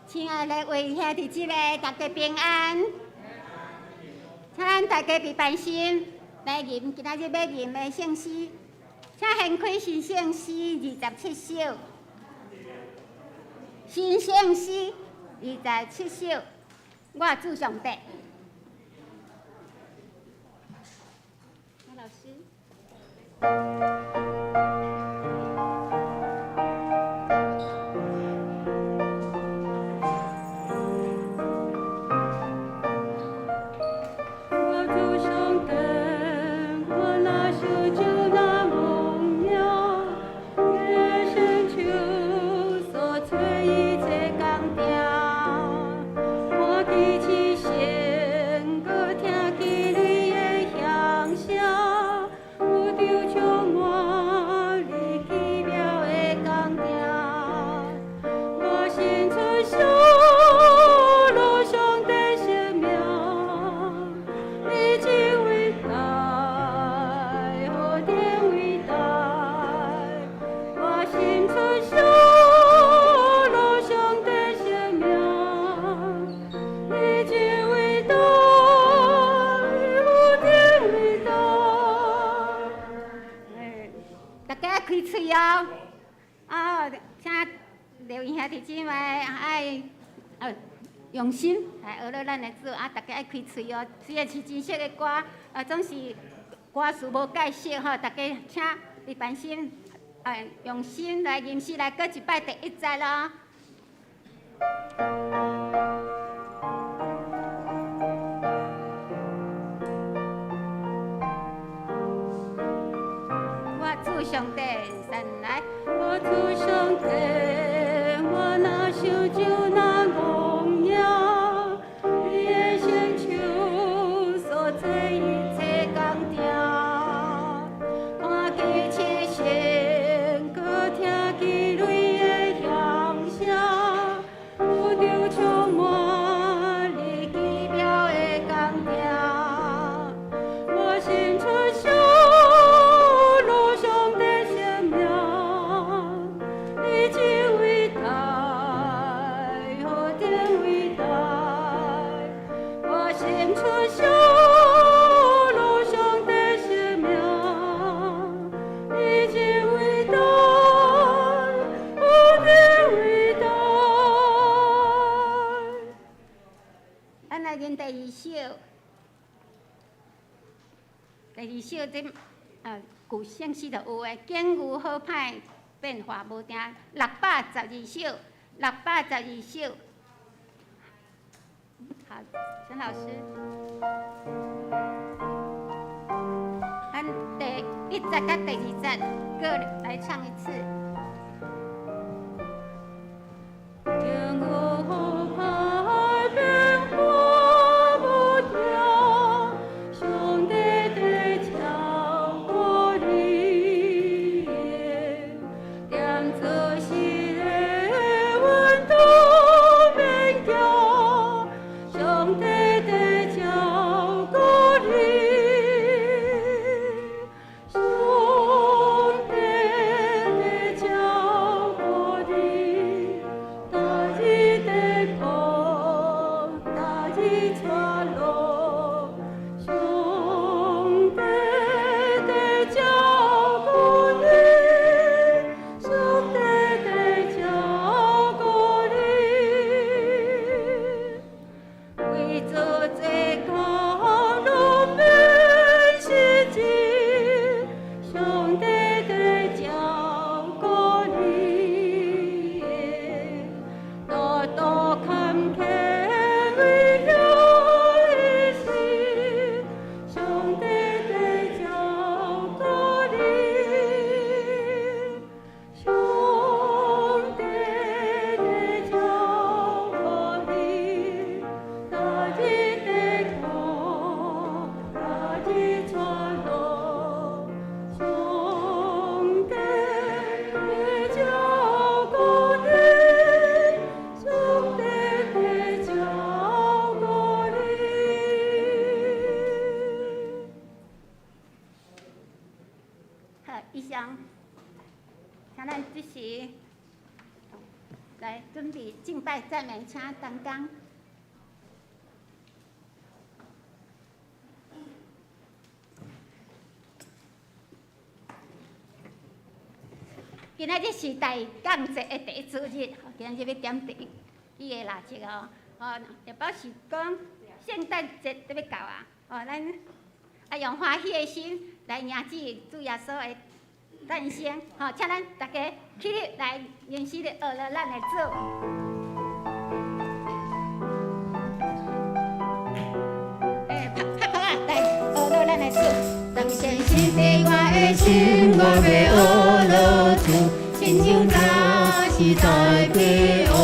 親愛的位兄弟姊妹，大家平安。請咱大家備辦心來吟今仔日欲吟的聖詩，請掀開新聖詩27首。新聖詩二十七首，我主上帝。老師。開喙哦！啊，請劉英兄弟姊妹愛用心來學了咱的主啊！大家愛開喙哦。雖然是真熟的歌，啊，總是歌詞無解釋吼，大家請一般心，用心來吟詩來閣一擺第一節咯。我主上帝，神來。我主上帝，我若想就若戇影，你的聖手所做一切工程，看見星星，閣聽見雷的響聲，宇宙充滿你奇妙的工程，我心出小。你真偉大，何等偉大！我心出小路上的生命，你真偉大，何等偉大！咱來吟第二首，第二首這舊聖詩就有的，景遇好歹變化無定，612首，612首。好，陳老師，咱第一節佮第二節閣來唱一次。景遇好歹變化無定，上帝在照顧你，踮做事的阮都免驚，上帝在照顧你，上帝在照顧你，逐日在顧，逐日帶路，上帝在照顧你，上帝在照顧你，為做這工攏免失志，上帝在照顧你，路途坎坷危險時，上帝在照顧你，上帝在照顧你，逐日在顧，逐日帶路，上帝在照顧你，上帝在照顧你。好，以上，請咱這時來來準備敬拜讚美，請同工。今仔日是大降節的第一主日，今仔日欲點第一支的蠟燭哦，哦，就表示講聖誕節就欲到啊，哦，咱愛用歡喜的心來迎接主耶穌的誕生，吼，請咱大家起立來認識的學了咱的主。欸，拍拍拍啊，來學了咱的主。當相信佇我的心，我欲學了主，親像早時代的王。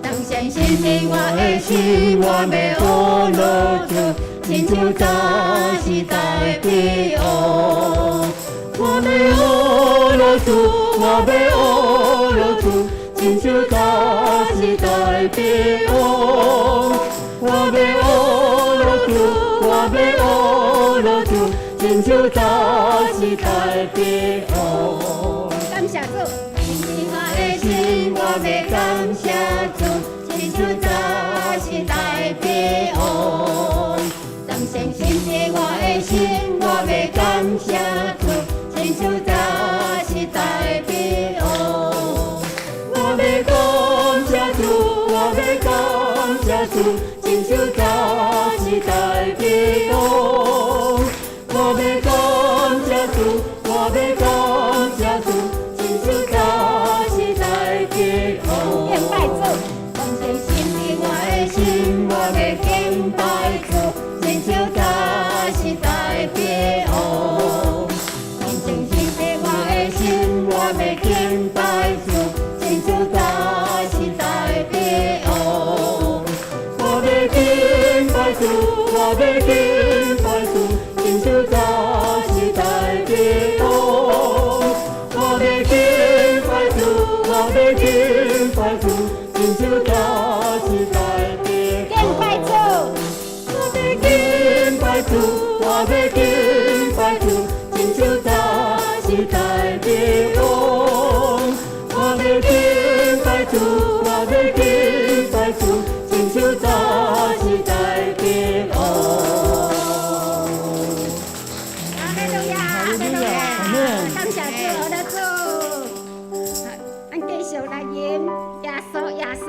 當相信佇我的心，我欲學了主，親像早時代的王。我欲學了主，我欲學了主，親像早時代的王。我欲學了主，我欲學了主，親像早時代的王。感謝主，伫我的心，我欲感謝主，親像早時代的王。當相信佇我的心，我欲感謝主，親像早時代的王。我欲感謝主，我欲感謝主，親像早時代的王。我欲感謝主，我欲感謝主，親像早時代的王。敬拜主，當相信佇我的心，我欲敬拜主，親像早時代的王。當相信佇我的心，我欲敬拜主，親像早時代的王。我欲敬拜主，我欲敬拜主，親像早時代的王。我欲敬拜主，我欲敬拜主，親像早時代的敬拜主，我欲敬拜主，我欲敬拜主，親像早時代的王。我欲敬拜主，我欲敬拜主，親像早時代的王。哈利路亞，哈利路亞，感謝主，學了主。咱繼續來吟耶穌，耶穌，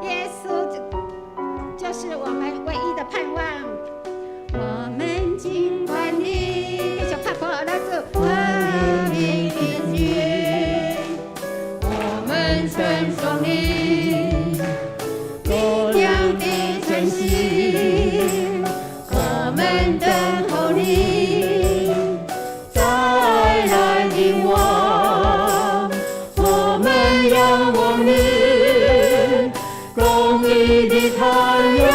耶穌就是我們唯一的盼望。我們盡管你，繼續拍鼓學了主，歡迎你的君，我們傳頌你力量的晨星，我們等候你再來的王，我們仰望你公義的太陽，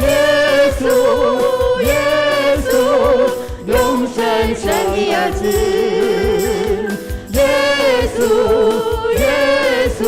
耶穌，耶穌，永生神的兒子，耶穌，耶穌，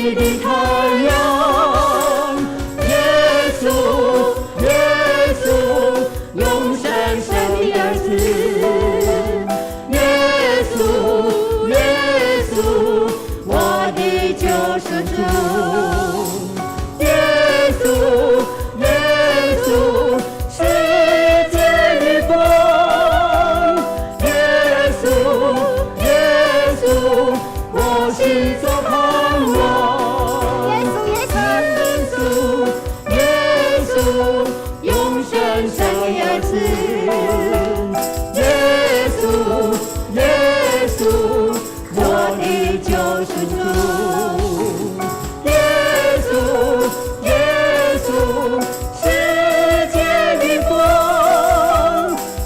義的太陽。耶穌，耶穌，永生神的兒子。耶穌，耶穌，我的救世主。耶穌，耶穌，世界的光。耶穌，耶穌，我心中盼望。耶穌，耶穌，耶穌，耶穌，永生神的兒子。耶穌，耶穌，我的救世主。耶穌，耶穌，世界的光。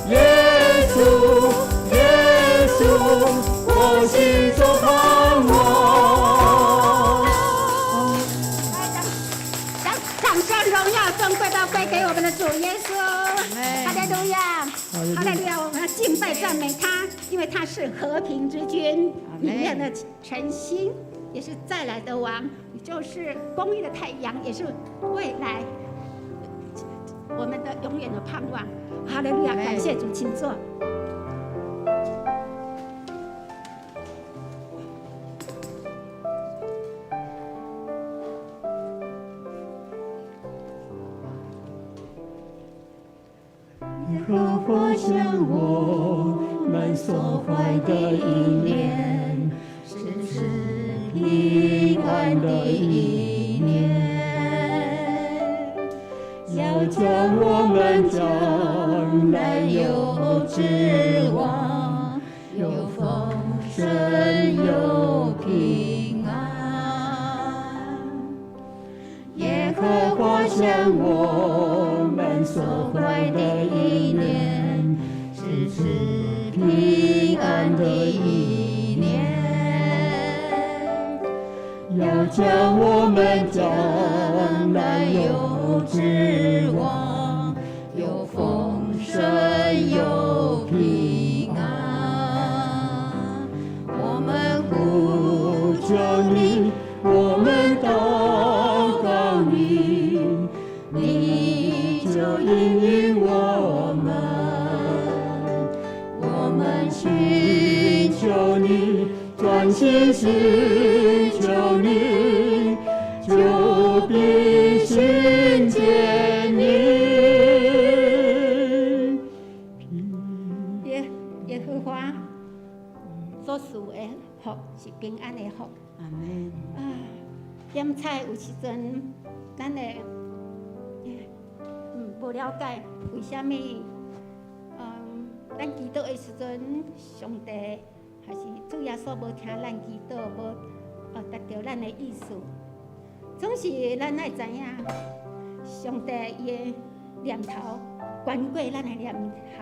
耶穌，耶穌，我心中盼望。將掌聲、榮耀、尊貴都歸給我們的主耶穌。哈利路亞，哈利路亞！我們要敬拜讚美他，因為他是和平之君，裡面的晨星，也是再來的王，就是公義的太陽，也是未來我們的永遠的盼望。哈利路亞！感謝主，請坐。耶和華向我們所懷的意念，是賜平安的意念，要叫我們將來有指望，有豐盛，有平安。耶和華向我們所懷的意念，是賜平安的意念，要叫我們將來有指望，有豐盛，有平安。我們呼求你，我們禱告你，你就應允我們。我們尋求你，專心尋求你，就必尋見你。耶和華所賜的福是平安的福。阿門。啊，點彩有時陣，咱會無了解為啥物，咱祈禱的時陣，上帝還是主耶穌無聽咱祈禱，無達到咱的意思。總是咱愛知影，上帝伊的念頭懸過咱的念頭，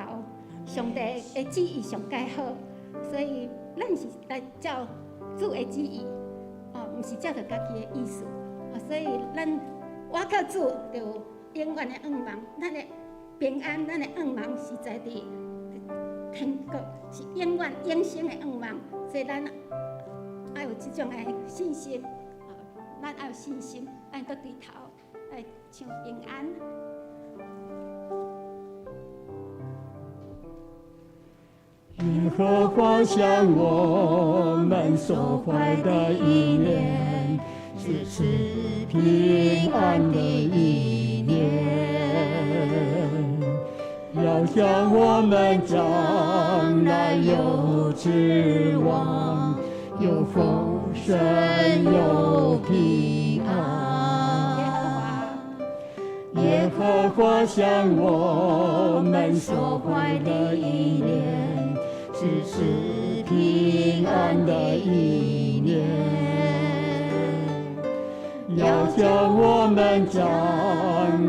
上帝的旨意上蓋好，所以咱是來照主的旨意，哦，毋是照著家己的意思。所以咱倚靠主，就有永遠的盼望。咱的平安，咱的盼望是在佇天國，是永遠永生的盼望。所以咱愛有這種的信心，咱愛有信心，愛閣低頭，愛唱平安。耶和華向我們所懷的意念，是賜平安的意念，要叫我們將來有指望，有豐盛，有平安。耶和華向我們所懷的意念，是賜平安的意念，要叫我們將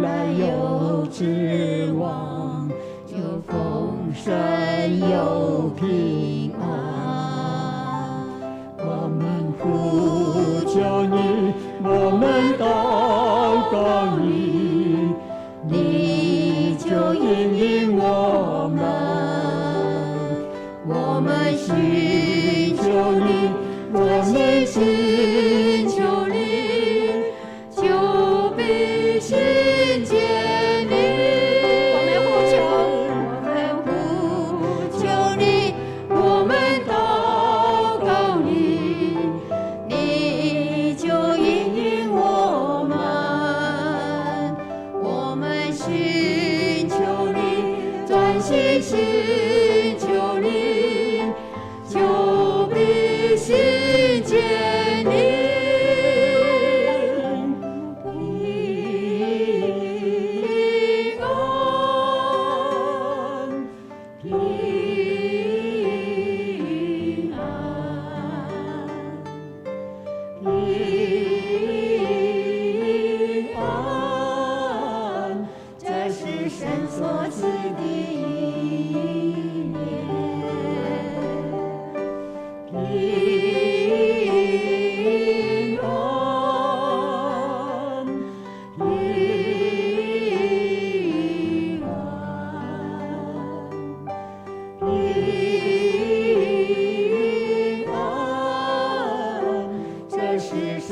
來有指望，有豐盛，有平安。我們呼求你，我們禱告你，你就應允我們。我們尋求你，我們尋求你，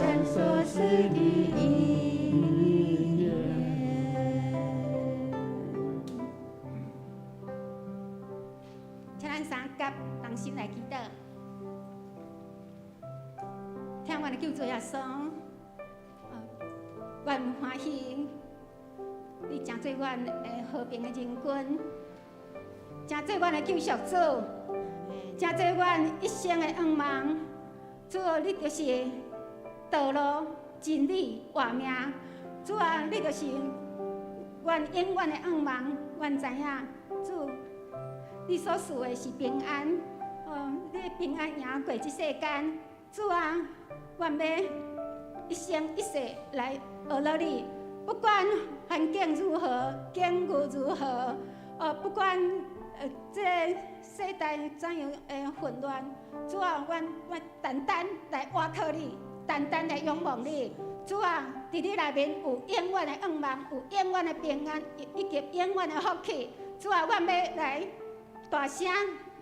神所賜的恩典。請咱三甲同心來祈禱，聽阮的救主耶穌，阮歡喜你成做阮的和平的仁君，成做阮的救贖主，成做阮一生的願望。主啊，你就是道路、真理、活命。主啊，你就是阮永遠的願望。阮知影，主，你所賜的是平安，哦，你的平安贏過這世間。主啊，阮要一生一世來學落你，不管環境如何，境遇如何，哦，不管這個世代怎樣的混亂，主啊，阮單單來倚靠你，單單來仰望你。主啊，佇你內面有永遠的願望，有永遠的平安，以及永遠的福氣。主啊，阮欲來大聲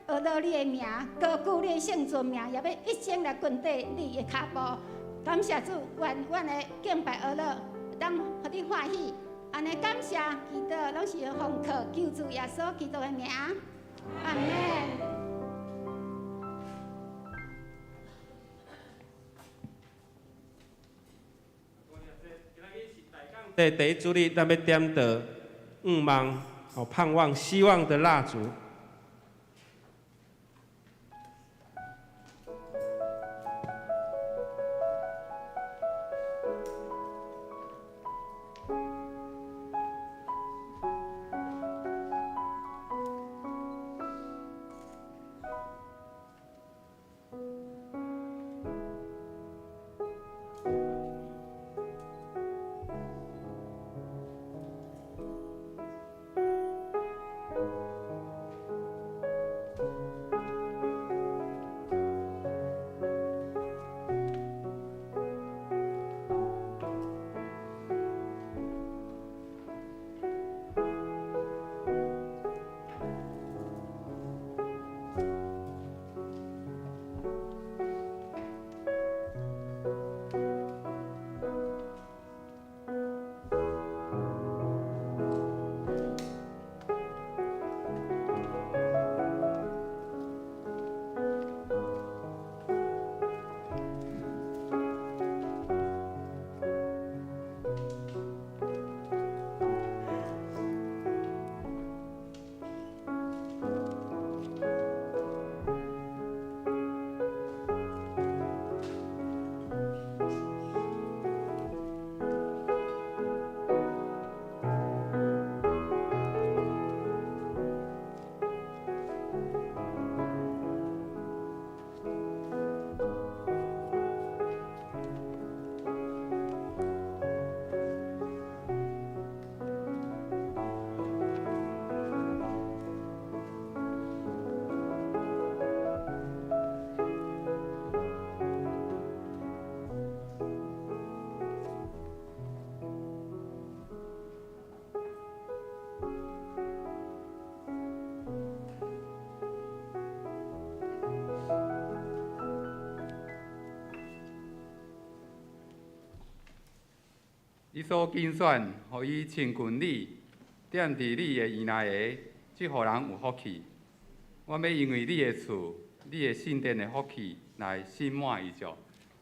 學落你的名，高舉你的聖尊名，也欲一生來跟綴你的跤步。感謝主，願阮的敬拜學落，當予你歡喜。按呢感謝祈禱，攏是奉靠救主耶穌基督的名。阿們。第一主日，咱欲點著願望、盼望、希望的蠟燭。你所揀選，予伊親近你，踮佇你的院內的，這予人有福氣。我欲因為你的厝、你的聖殿的福氣來心滿意足。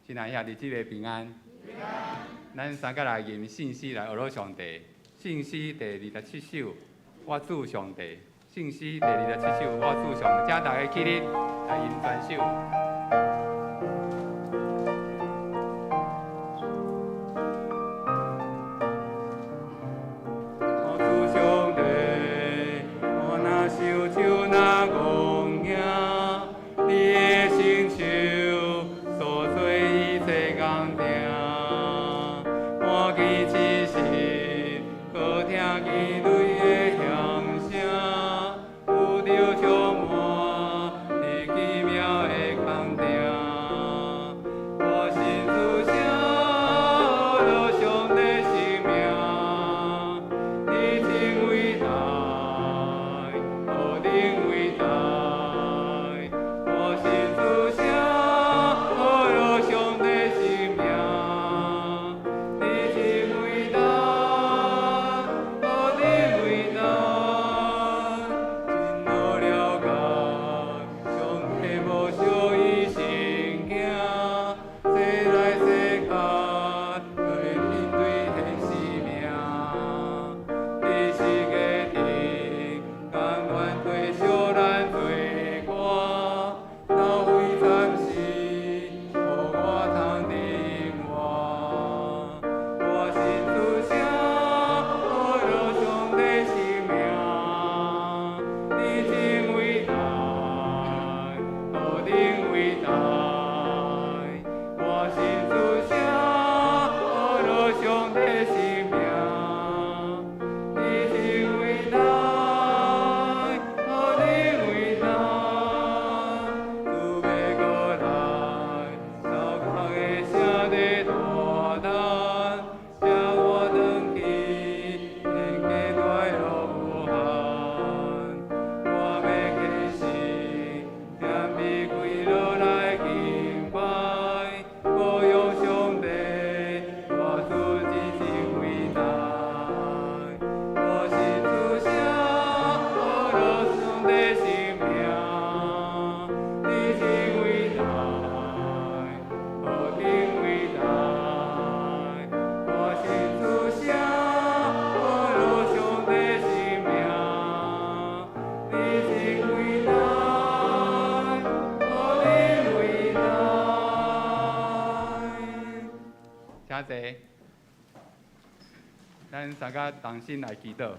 親愛兄弟姊妹平安。平安。咱三個來吟聖詩來學樂上帝。聖詩第27首，我主上帝。聖詩第27首，我主上帝。請大家起立來吟全首。請坐。咱三个同心來祈禱。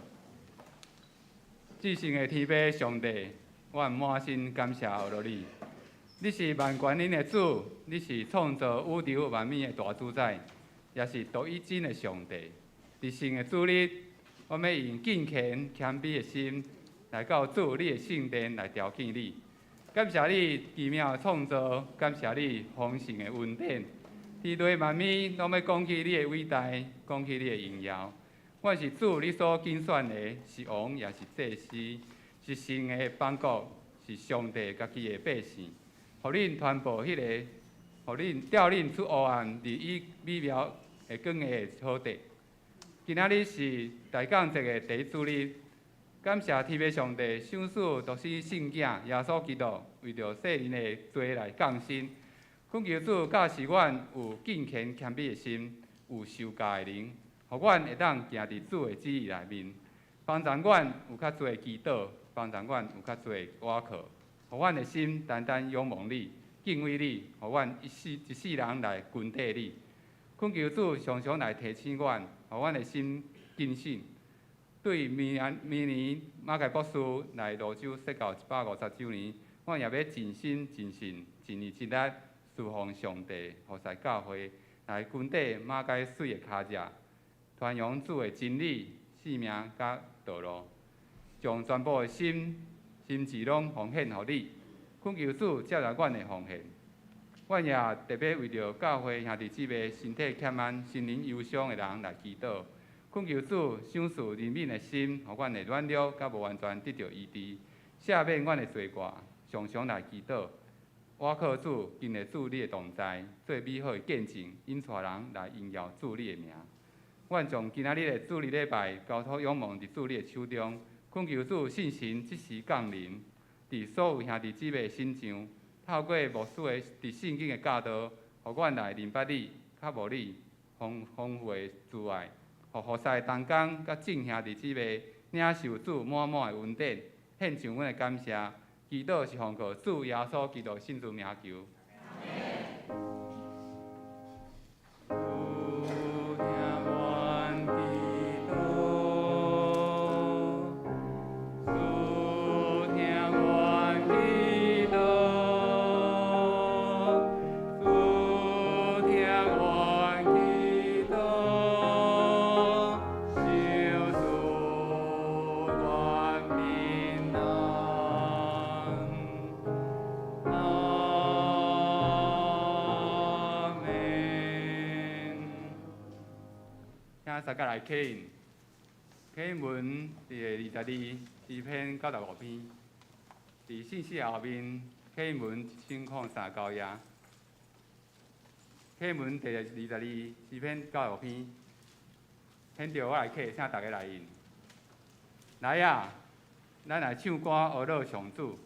至聖的天父上帝，我滿心感謝阿羅你。你是萬權能的主，你是創造宇宙萬物的大主宰，也是獨一真的上帝。佇聖的主日，我欲用敬虔謙卑的心來到主你的聖殿來朝見你。感謝你奇妙的創造，感謝你豐盛的恩典。天地萬物攏欲講起你的偉大，講起你的榮耀。阮是主你所揀選的，是王也是祭司，是神的邦國，是上帝家己的百姓。予恁傳播彼个，予恁帶恁出黑暗，入伊美妙的光的好地。今仔日是大降節的第一主日，感謝天父上帝賞賜獨生聖子耶穌基督，為著世人的罪來降生。懇求主教示阮有敬虔謙卑的心，有受教的靈，予阮會當行佇主的旨意內面，幫助阮有較濟祈禱，幫助阮有較濟倚靠，予阮的心單單仰望你，敬畏你，予阮一世一世人來跟綴你。懇求主常常來提醒阮，予阮的心警醒。對明年明年馬偕博士來蘆洲説教150週年，阮也欲盡心盡性盡意盡力侍奉上帝，服侍教會，來跟綴馬偕水的跤跡，傳揚主的真理、生命佮道路，將全部的心、心志攏奉獻予你。懇求主接納阮的奉獻。阮也特別為著教會兄弟姊妹身體欠安、心靈憂傷的人來祈禱。懇求主賞賜憐憫的心，予阮的軟弱佮無完全得著醫治，赦免阮的罪過，常常來祈禱。倚靠主，經歷主你的同在，做美好的見證，引帶人來榮耀主你的名。阮將今仔日的主日禮拜交託仰望佇主你的手中，懇求主聖神即時降臨，佇所有兄弟姊妹身上，透過牧師的佇聖經的教導，予阮來認捌你，較無你豐豐富的慈愛，予服侍同工佮眾兄弟姊妹領受主滿滿的恩典，獻上阮的感謝。祈禱是奉靠主耶穌基督聖主名求。主聽阮祈禱，主聽阮祈禱，主聽阮祈禱，賞賜阮平安。阿們。請大家來啟印，啟印文佇22詩篇95篇，佇信息後面啟印文1039頁。啟印文第22詩篇95篇，現在我來啟，請大家來印。來啊，咱來唱歌呵咾上主。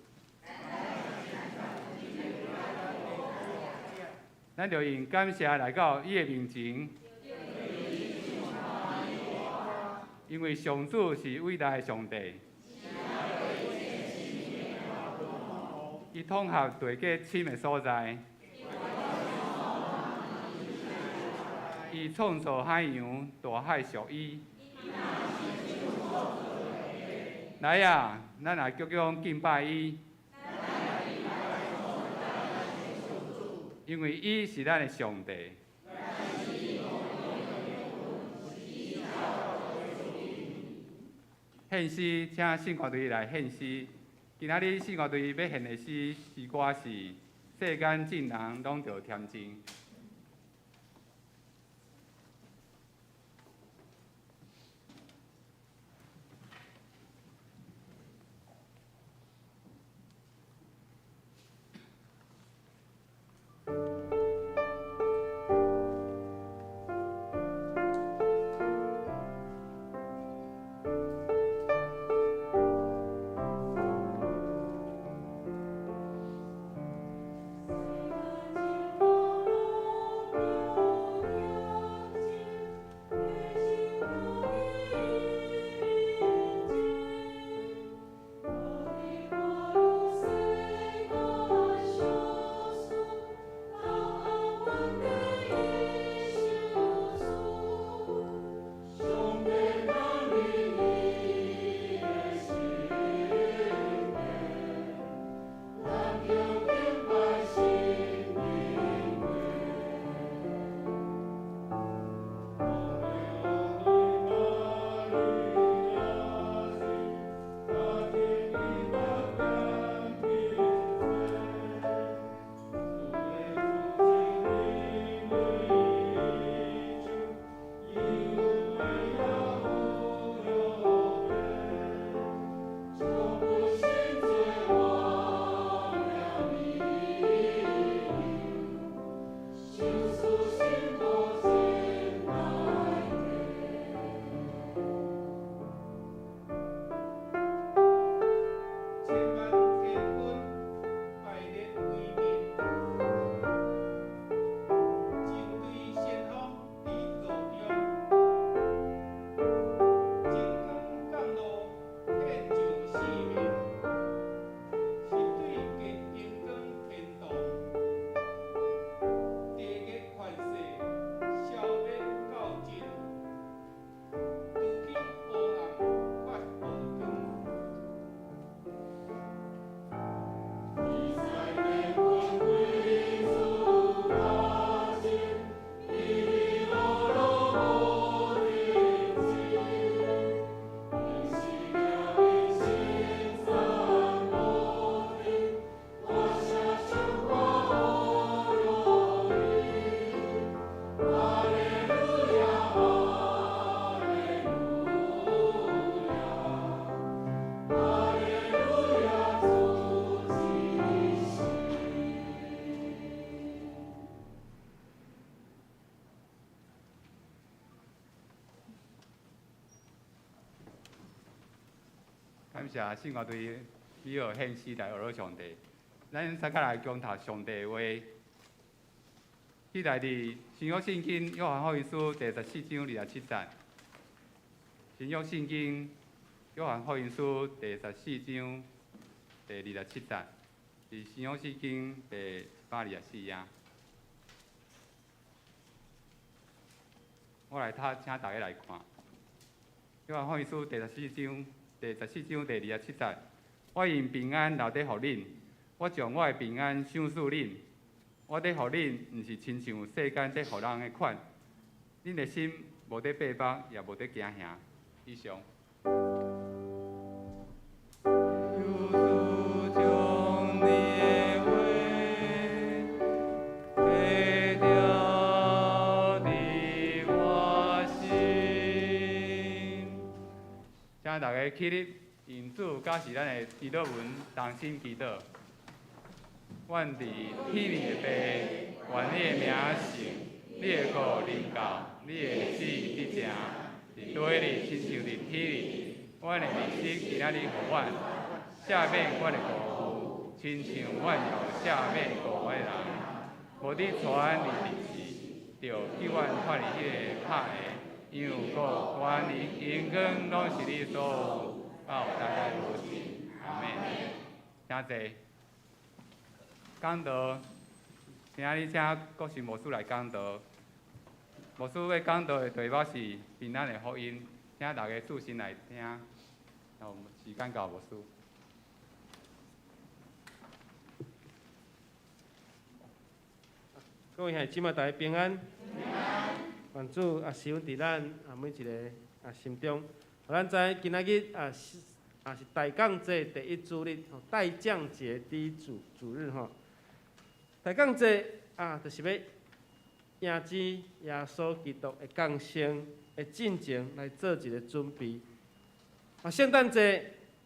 咱著用感謝來到伊的面前，因為上主是偉大的上帝，伊統合地極深的所在，伊創造海洋，大海屬伊。來啊，咱來鞠躬敬拜伊，因為伊是咱的上帝。獻詩，請聖歌隊來獻詩。今仔日聖歌隊欲獻的詩詩歌是《世間眾人攏著恬靜》。世間眾人謝聖樂隊美好獻詩來學了上帝。咱三個來共讀上帝的話。記載佇新約聖經約翰福音書第十四章二十七節。新約聖經約翰福音書第十四章第二十七節，佇新約聖經第124頁。我來讀，請大家來看。約翰福音書第十四章，第十四章第二十七節，我用平安留佇予恁，我將我的平安賞賜恁。我佇予恁，毋是親像世間佇予人的款。恁的心無得百目，也無得驚嚇。以上。請大家起立，用主佮是咱的祈禱文同心祈禱。阮佇天裡的父，願你的名聖，你的國臨到，你的旨意得成，佇地裡親像佇天裡。阮的日食今仔日予阮，赦免阮的過犯，親像阮也有赦免過犯的人。無得帶阮入試，著救阮脫離彼个歹的。因為國、權力、榮光，攏是你所有，到代代無盡。阿們。請坐。講道，今仔日請國信牧師來講道。牧師欲講道的題目是平安的福音，請大家注心來聽。好，時間交牧師。各位兄弟姊妹，大家平安。願主啊，賜福佇咱啊每一個啊心中。予咱知今仔日啊是啊是大降節第一主日，吼，待降節第一主主日吼。大降節啊，就是欲迎接耶穌基督的降生的進前來做一個準備。啊，聖誕節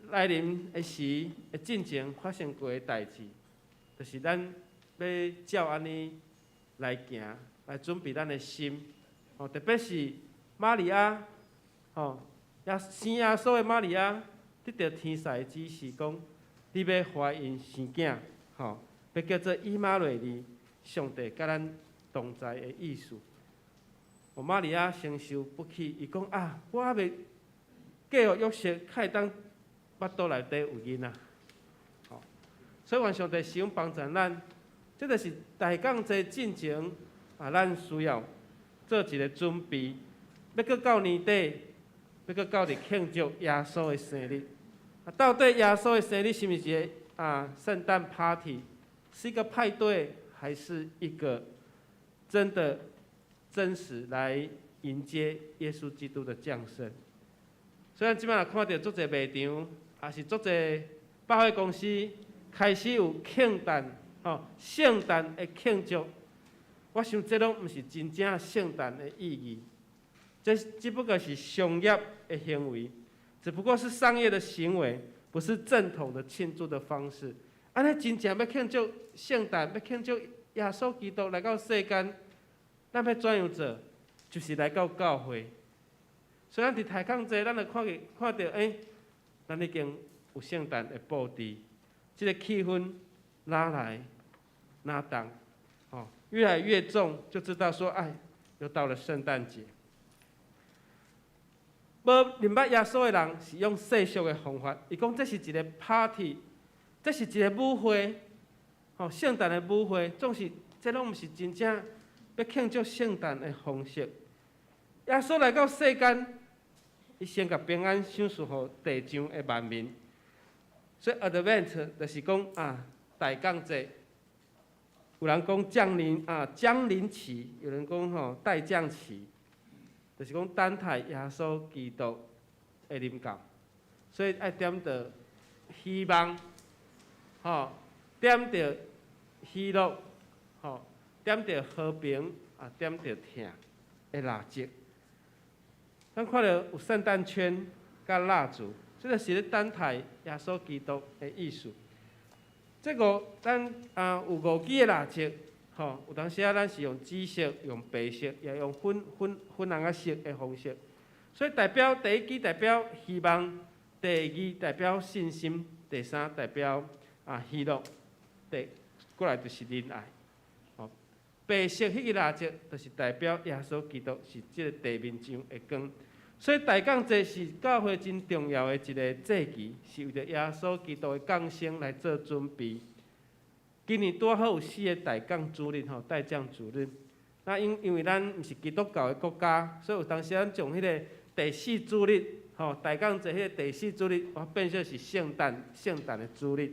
來臨的時的進前發生過的代誌，就是咱欲照按呢來行，來準備咱的心。哦，特別是瑪利亞，吼，也生耶穌的瑪利亞，得著天使的指示，講你欲懷孕生囝，吼，欲叫做以馬內利，上帝佮咱同在的意思。哦，瑪利亞承受不起，伊講啊，我猶未嫁予約瑟，較會當腹肚內底有囡仔。吼，所以願上帝賜福幫助咱，這就是大降節進前啊，咱需要做一個準備，欲閣到年底，欲閣到佇慶祝耶穌的生日。啊，到底耶穌的生日是毋是一個啊聖誕 party，是一個派對，還是一個真的真實來迎接耶穌基督的降生？雖然這擺若看著足濟賣場，抑是足濟百貨公司開始有慶誕，吼，聖誕的慶祝。我想這攏毋是真正聖誕的意義，這只不過是商業的行為，只不過是商業的行為，不是正統的慶祝的方式。按呢真正欲慶祝聖誕，欲慶祝耶穌基督來到世間，咱欲怎樣做？就是來到教會。所以咱佇大降節，咱就看見看著，欸，咱已經有聖誕的布置，這个氣氛拉來拉動。哦，越來越重，就知道說，哎，又到了聖誕節。無認捌耶穌的人是用世俗的方法，伊講這是一個 party，這是一個舞會，吼，聖誕的舞會，總是這攏毋是真正欲慶祝聖誕的方式。耶穌來到世間，伊先共平安賞賜予地上的萬民，所以 Advent 就是講啊，大降節。有人講降臨啊，降臨期；有人講吼待降期，就是講等待耶穌基督的臨到。所以愛點著希望，吼，點著喜樂，吼，點著和平，啊，點著疼的蠟燭。咱看著有聖誕圈佮蠟燭，這个是咧等待耶穌基督的意思。這個咱啊有五支的蠟燭，吼，有當時啊咱是用紫色、用白色，也用粉粉粉紅仔色的方式。所以代表第一支代表希望，第二代表信心，第三代表喜樂，第過來就是仁愛。吼，白色彼个蠟燭就是代表耶穌基督是這个地面上的光。所以大降節是教會真重要的一个節期，是為著耶穌基督的降生來做準備。今年拄好有四个大降主日吼，大降主日。那因為咱毋是基督教的國家，所以有當時咱將彼个第四主日，吼，大降節彼个第四主日，我變做是聖誕的主日。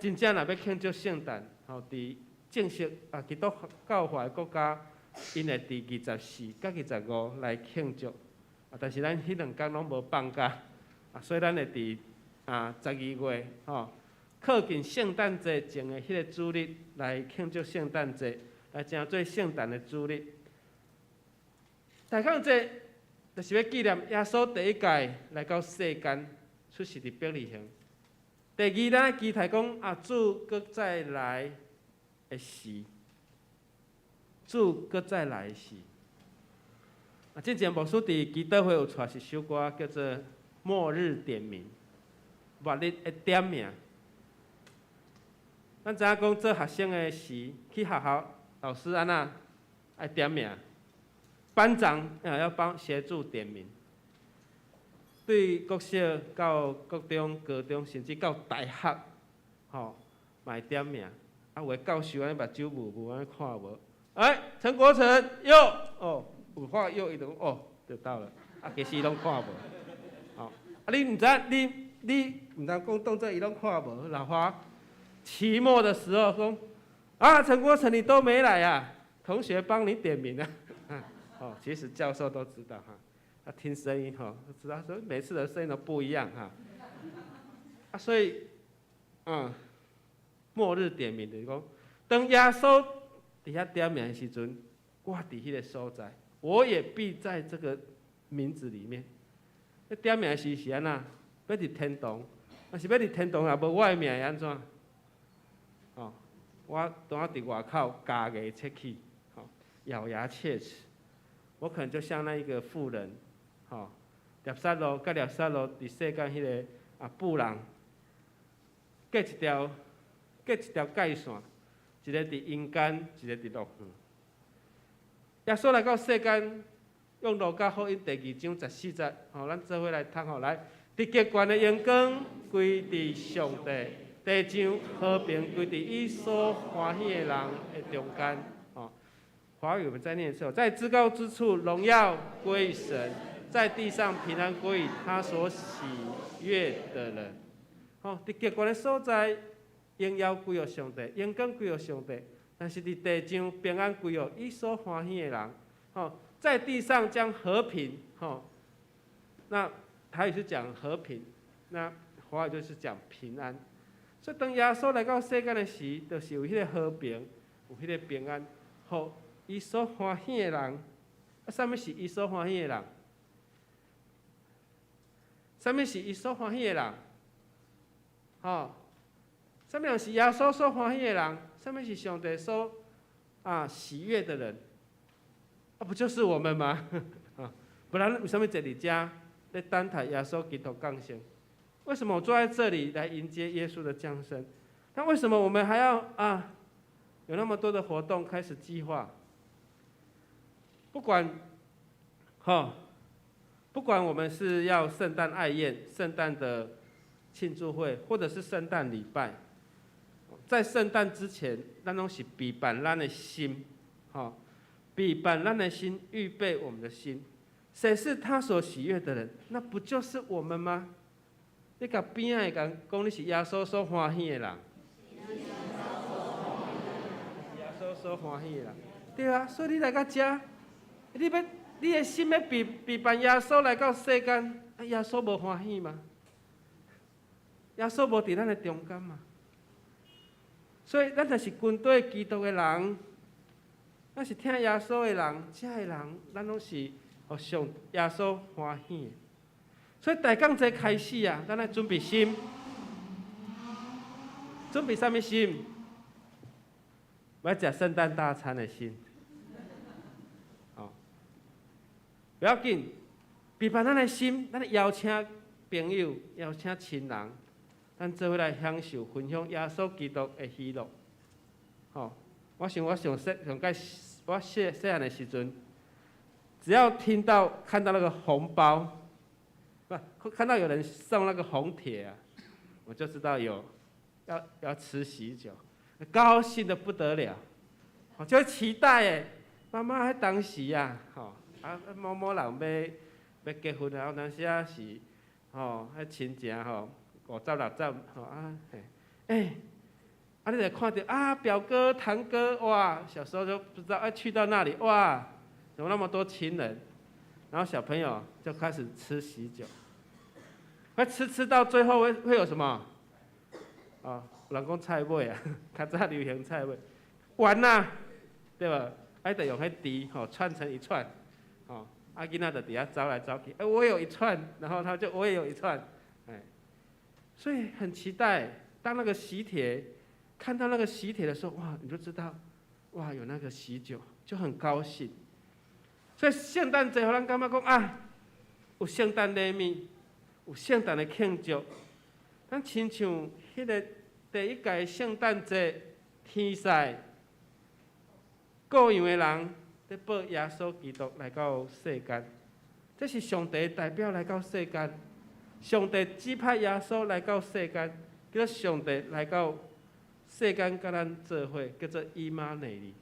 真正若欲慶祝聖誕，吼，佇正式基督教化的國家，𪜶會佇24佮25來慶祝。但是咱彼兩工攏無放假，所以咱會佇12月，吼，靠近聖誕節前的彼個主日來慶祝聖誕節，來成做聖誕的主日。大降節就是欲紀念耶穌第一擺來到世間，出世佇伯利恆。第二，咱期待講主閣再來的時，主閣再來的時。之前牧師佇祈禱會有帶一首歌，叫做《末日點名》，末日的點名。咱知影講做學生的時，去學校老師按怎愛點名，班長要幫協助點名。對國小到國中、高中，甚至到大學，吼，嘛會點名。有的教授按呢目睭霧霧按呢看無。哎，陳國成，右，哦，有看右，伊就講哦，就到了。其實伊攏看無。吼，你毋知，你毋通講當做伊攏看無。老花期末的時候講，陳國成你都沒來啊，同學幫你點名啊。哦，其實教授都知道哈。他聽聲音吼，知道說每次的聲音都不一樣哈。所以，末日點名就是講，當耶穌佇遐點名的時陣，我佇彼個所在，我也必在這個名字裡面。彼點名時是按怎？欲佇天堂，若是欲佇天堂也無我的名會按怎？哦，我當佇外口咬牙切齒，吼，咬牙切齒，我可能就像那一個婦人。吼，拿撒勒佮拿撒勒佇世間彼个婦人，隔一條界線，一個佇陰間，一個佇樂園。耶穌來到世間，用路加福音第二章十四節，吼，咱做伙來讀吼來。佇極懸的榮光歸佇上帝，地上和平歸佇伊所歡喜的人的中間。吼，華語我們再念一次，在至高之處榮耀歸於神。在地上平安歸於他所喜悅的人。吼，佇極懸的所在，榮耀歸予上帝，榮光歸予上帝。但是佇地上平安歸予伊所歡喜的人。吼，在地上將和平，吼，那台語是講和平，那華語就是講平安。所以當耶穌來到世間的時，就是有彼个和平，有彼个平安，予伊所歡喜的人。啥物是伊所歡喜的人？啥物是伊所歡喜的人？吼，啥物人是耶穌所歡喜的人？啥物是上帝所喜悅的人？不就是我們嗎？不然為啥物坐佇遮咧等待耶穌基督降生？為什麼我坐在這裡來迎接耶穌的降生？那為什麼我們還要有那麼多的活動開始計劃？不管，吼。不管我們是要聖誕愛宴、聖誕的慶祝會，或者是聖誕禮拜，在聖誕之前，咱攏是備辦咱的心，吼，備辦咱的心，預備我們的心。誰是他所喜悅的人？那不就是我們嗎？你共邊仔的人講，你是耶穌所歡喜的人。耶穌所歡喜的人，對啊，所以你來到遮，你欲。你的心欲備辦耶穌來到世間，耶穌無歡喜嗎？耶穌無佇咱的中間嗎？所以咱若是跟隨基督的人，咱是疼耶穌的人，遮的人，咱攏是予上耶穌歡喜的。所以大降節開始啊，咱愛準備心，準備啥物心？欲食聖誕大餐的心。哦，不要緊，備辦咱的心，咱邀請朋友，邀請親人，咱做伙來享受分享耶穌基督的喜樂。吼，我想我上細上蓋我細細漢的時陣，只要聽到看到那個紅包，不看到有人送那個紅帖啊，我就知道有要吃喜酒，高興得不得了，我就期待誒，媽媽彼當時啊，吼啊某某人欲結婚啊，有當時啊是吼，彼親情吼，50、60吼啊嘿，欸，啊你就看著啊表哥堂哥哇，小時候就不知道，哎去到那裡哇，怎麼那麼多親人？然後小朋友就開始吃喜酒，會吃到最後會有什麼？啊，人講菜尾啊，較早流行菜尾，完啦，對吧？還得用彼豬吼串成一串，吼，啊囡仔就佇遐走來走去，欸我有一串，然後他就我也有一串，哎，所以很期待，當那個喜帖看到那個喜帖的時候，哇，你就知道，哇，有那個喜酒，就很高興。所以聖誕節，予咱感覺講啊，有聖誕禮物，有聖誕的慶祝。咱親像彼個第一屆聖誕節，天使顧羊的人佇報耶穌基督來到世間，這是上帝代表來到世間，上帝指派耶穌來到世間，叫做上帝來到世間，佮咱做伙，叫做以馬內利。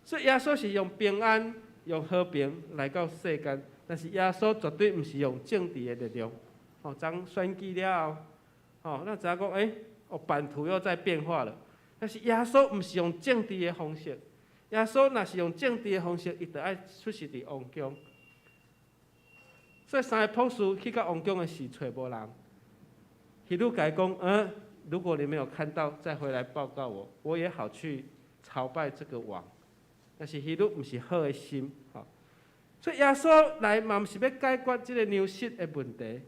所以耶穌是用平安、用和平來到世間，但是耶穌絕對毋是用政治的力量。吼，當選舉了後，吼，咱知影講，欸，哦，版圖又在變化了。但是耶穌毋是用政治的方式，耶穌若是用政治的方式，伊就愛出世佇王宮。所以三個博士去到王宮的時，揣無人。希律共伊講，如果你沒有看到，再回來報告我，我也好去朝拜這個王。但是希律毋是好的心，吼。所以耶穌來嘛，毋是欲解決這個糧食的問題。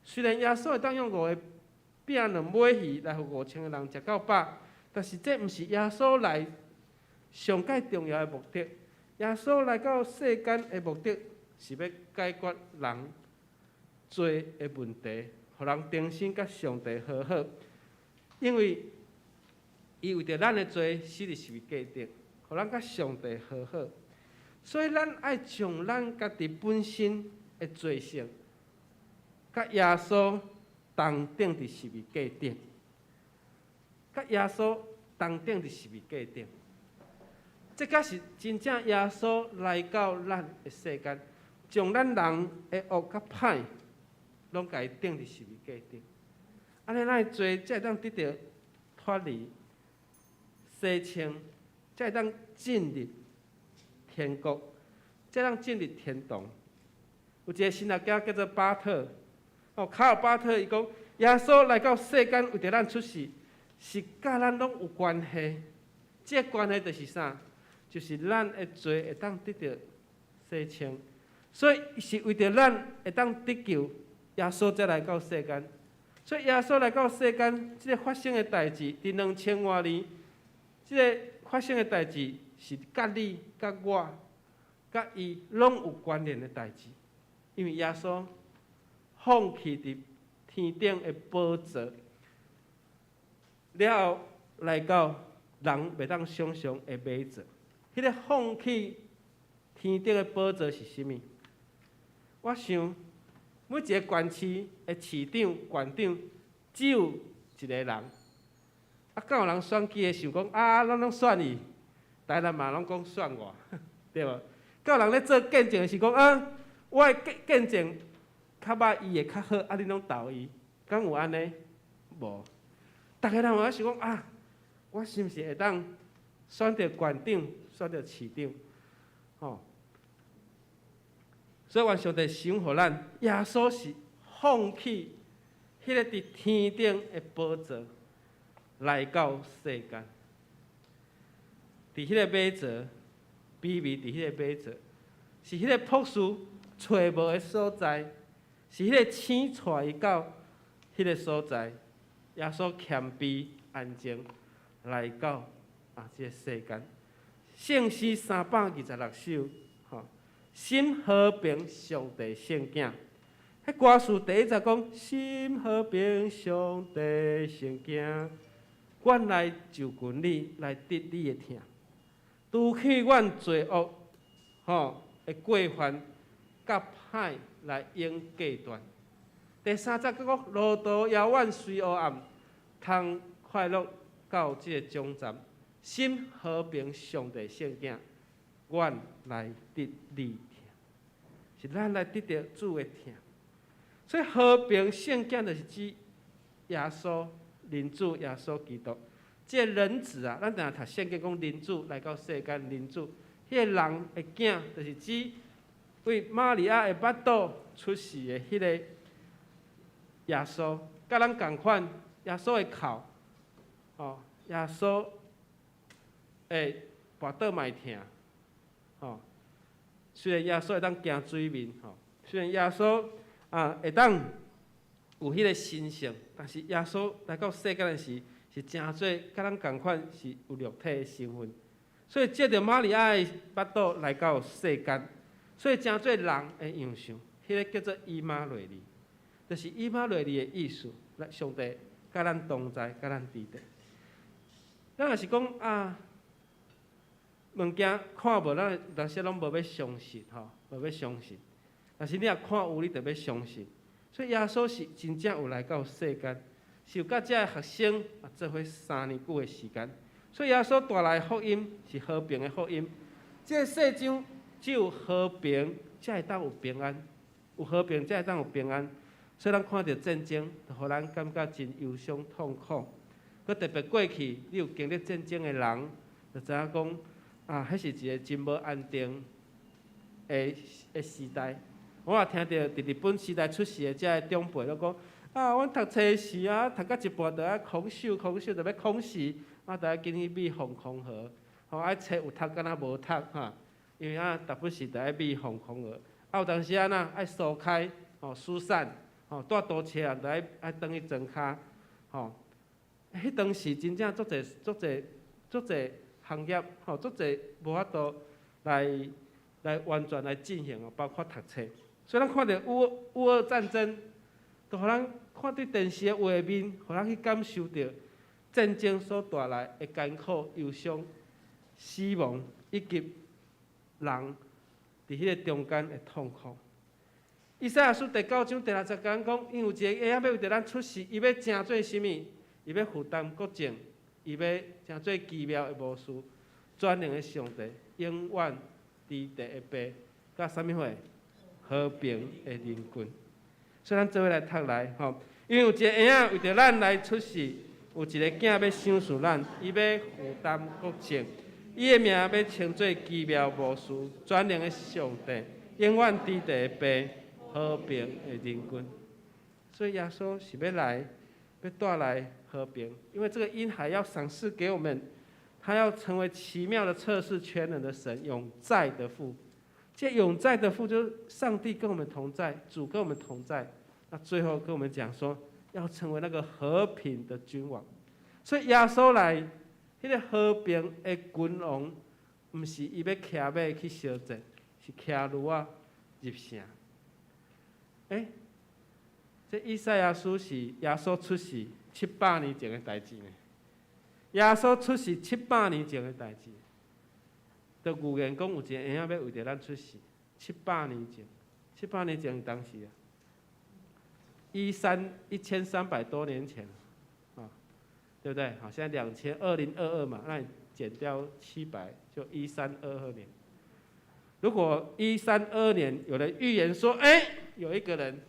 雖然耶穌會當用五個餅兩尾魚來予5000個人食夠飽，但是這毋是耶穌來上蓋重要的目的。耶穌來到世間的目的是欲解決人罪的問題，予人重新佮上帝和好。因為伊為著咱的罪死佇十字架頂，予咱佮上帝和好。所以咱愛將咱家己本身的罪性，佮耶穌同釘佇十字架頂，佮耶穌同釘佇十字架頂。這才是真正耶穌來到咱的世間，將咱人的惡佮歹，攏共伊釘佇十字架頂。按呢，咱的罪才會當得著脫離、洗清，才會當進入天國，才會當進入天堂。有一個神學家叫做巴特，哦，卡爾巴特，伊講耶穌來到世間為著咱出世，是佮咱攏有關係。這個關係就是啥？就是咱的罪會當得著洗清，所以是為著咱會當得救，耶穌才來到世間。所以耶穌來到世間，這個發生的代誌，佇2000外年，這個發生的代誌是佮你、佮我、佮伊攏有關聯的代誌，因為耶穌放棄佇天頂的寶座，了後來到人袂當想像的馬槽。彼個放棄天頂的寶座是啥物？我想每一個縣市的市長、縣長只有一個人。啊，敢有人選舉的想講啊，咱攏選伊，台南嘛攏講選我，對無？敢有人咧做見證是講啊，我的見證較歹，伊的較好，啊，恁攏投伊，敢有按呢？無。逐个人嘛想講啊，我是毋是會當選著縣長、選著市長？吼！所以願上帝賞予咱，耶穌是放棄彼個佇天頂的寶座來到世間，佇彼個馬槽，卑微佇彼個馬槽，是彼個博士揣無的所在，是彼個星帶伊到彼個所在。耶穌謙卑安靜來到啊這個世間，聖詩326首，吼，心和平上帝聖囝，彼歌詞第一節講心和平上帝聖囝，阮來就近你，來得你的疼，除去阮罪惡吼的過犯，佮歹來永隔斷。第三節閣講路途遙遠雖黑暗，通快樂到這个終站，心和平上帝聖囝，阮來得你疼，是咱來得著主的疼。所以和平聖囝就是指耶穌，人子耶穌基督。這个人子啊，咱定定讀聖經講人子來到世間，人子，彼個人的囝，就是指為瑪利亞的腹肚出世的彼个耶穌，佮咱仝款，耶穌的哭，吼，耶穌會跋倒嘛會疼，吼。雖然耶穌會當行水面，吼，雖然耶穌啊會當有彼個神性，但是耶穌來到世間的時，是成做佮咱仝款，是有肉體的身份，所以藉著瑪利亞的腹肚來到世間，所以成做人的樣相，彼个叫做以馬內利，就是以馬內利的意思。來，上帝佮咱同在，佮咱佇咧。咱若是講啊，物件看無，咱有當時攏無欲相信吼，無欲相信。但是你若看有，你就欲相信。所以耶穌是真正有來到世間，是有佮遮个學生啊做伙3年久的時間。所以耶穌帶來福音是和平的福音。這个世上只有和平，才會當有平安；有和平，才會當有平安。所以咱看著戰爭，就予咱感覺真憂傷痛苦。閣特別過去，你有經歷戰爭的人，就知影講啊，彼是一个真無安定的時代。我也聽著佇日本時代出世的遮个長輩攏講啊，阮讀冊時啊，讀到一半就愛空手，空手就欲空死，啊，就愛緊去米防空盒，吼，愛冊有讀敢若無讀哈，因為啊，逐不時就愛米防空盒，啊，有當時按怎愛疏開，吼，疏散，吼，蹛都市人就愛轉去莊跤，吼，彼當時真正足濟足濟足濟行業，吼，足濟無法度來完全來進行哦，包括讀冊。所以咱看著烏俄戰爭，都予咱看佇電視的畫面，予咱去感受著戰爭所帶來的艱苦、憂傷、死亡，以及人佇彼個中間的痛苦。以賽亞書第九章第六節講講，因有一個嬰仔欲為著咱出世，伊欲成做啥物？伊欲負擔國政，伊欲成做奇妙的謀士，全能的上帝，永遠佇地的父，佮啥物貨？和平的仁君。所以咱做伙來讀來吼，因為有一個嬰仔為著咱來出世，有一个囝欲賞賜咱，伊欲負擔國政，伊的名欲稱做奇妙謀士、全能的上帝、永遠佇地的父、和平的仁君。所以耶穌是欲來，欲帶來和平，因為這個嬰孩要賞賜給我們，他要成為奇妙的策士、全能的神、永在的父。這永在的父就是上帝跟我們同在，主跟我們同在。那最後跟我們講說，要成為那個和平的君王。所以耶穌來，彼個和平的君王，毋是伊欲騎馬去相戰，是騎驢仔入城。欸，這以賽亞書是耶穌出世700年前的代誌呢。耶穌出世七百年前的代誌，就預言講有一個嬰仔欲為著咱出世。七百年前，七百年前當時啊，1300多年前，啊，對不對？好，現在2022嘛，那你減掉700，就1322年。如果1322年有人預言說，欸，有一個人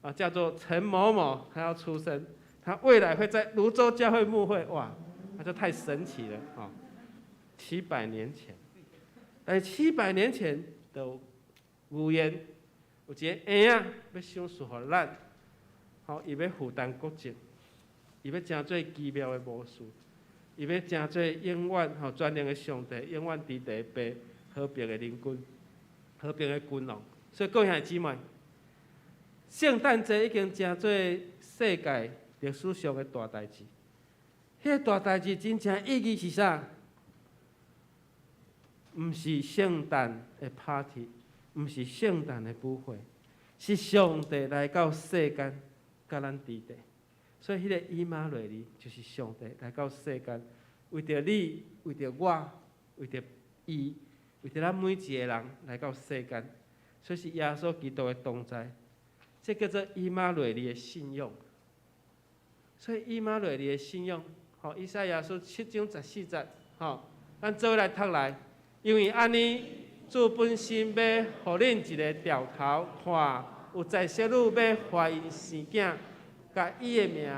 啊，叫做陳某某，他要出生，他未來會在蘆洲教會牧會，哇，那就太神奇了啊！七百年前，但是七百年前的預言，有一個嬰仔欲賞賜予咱，吼，伊欲負擔國政，伊欲成做奇妙的謀士，伊欲成做永遠吼全能的上帝，永遠佇地的父，和平的仁君，和平的君王。所以各位兄弟姊妹，聖誕節已經成做世界歷史上的大代誌。彼個大代誌真正意義是啥？毋是聖誕的 party，毋是聖誕的舞會，是上帝來到世間，佮咱佇咧。所以，彼个以馬內利就是上帝來到世間，為著你，為著我，為著伊，為著咱每一个人來到世間。所以是耶穌基督的同在，這叫做以馬內利的信仰。所以以馬內利的信仰，吼，以賽亞書七章十四節，吼，咱做伙來讀來，因為按呢，主本身欲予恁一个兆頭，看有在室女欲懷孕生囝，共伊的名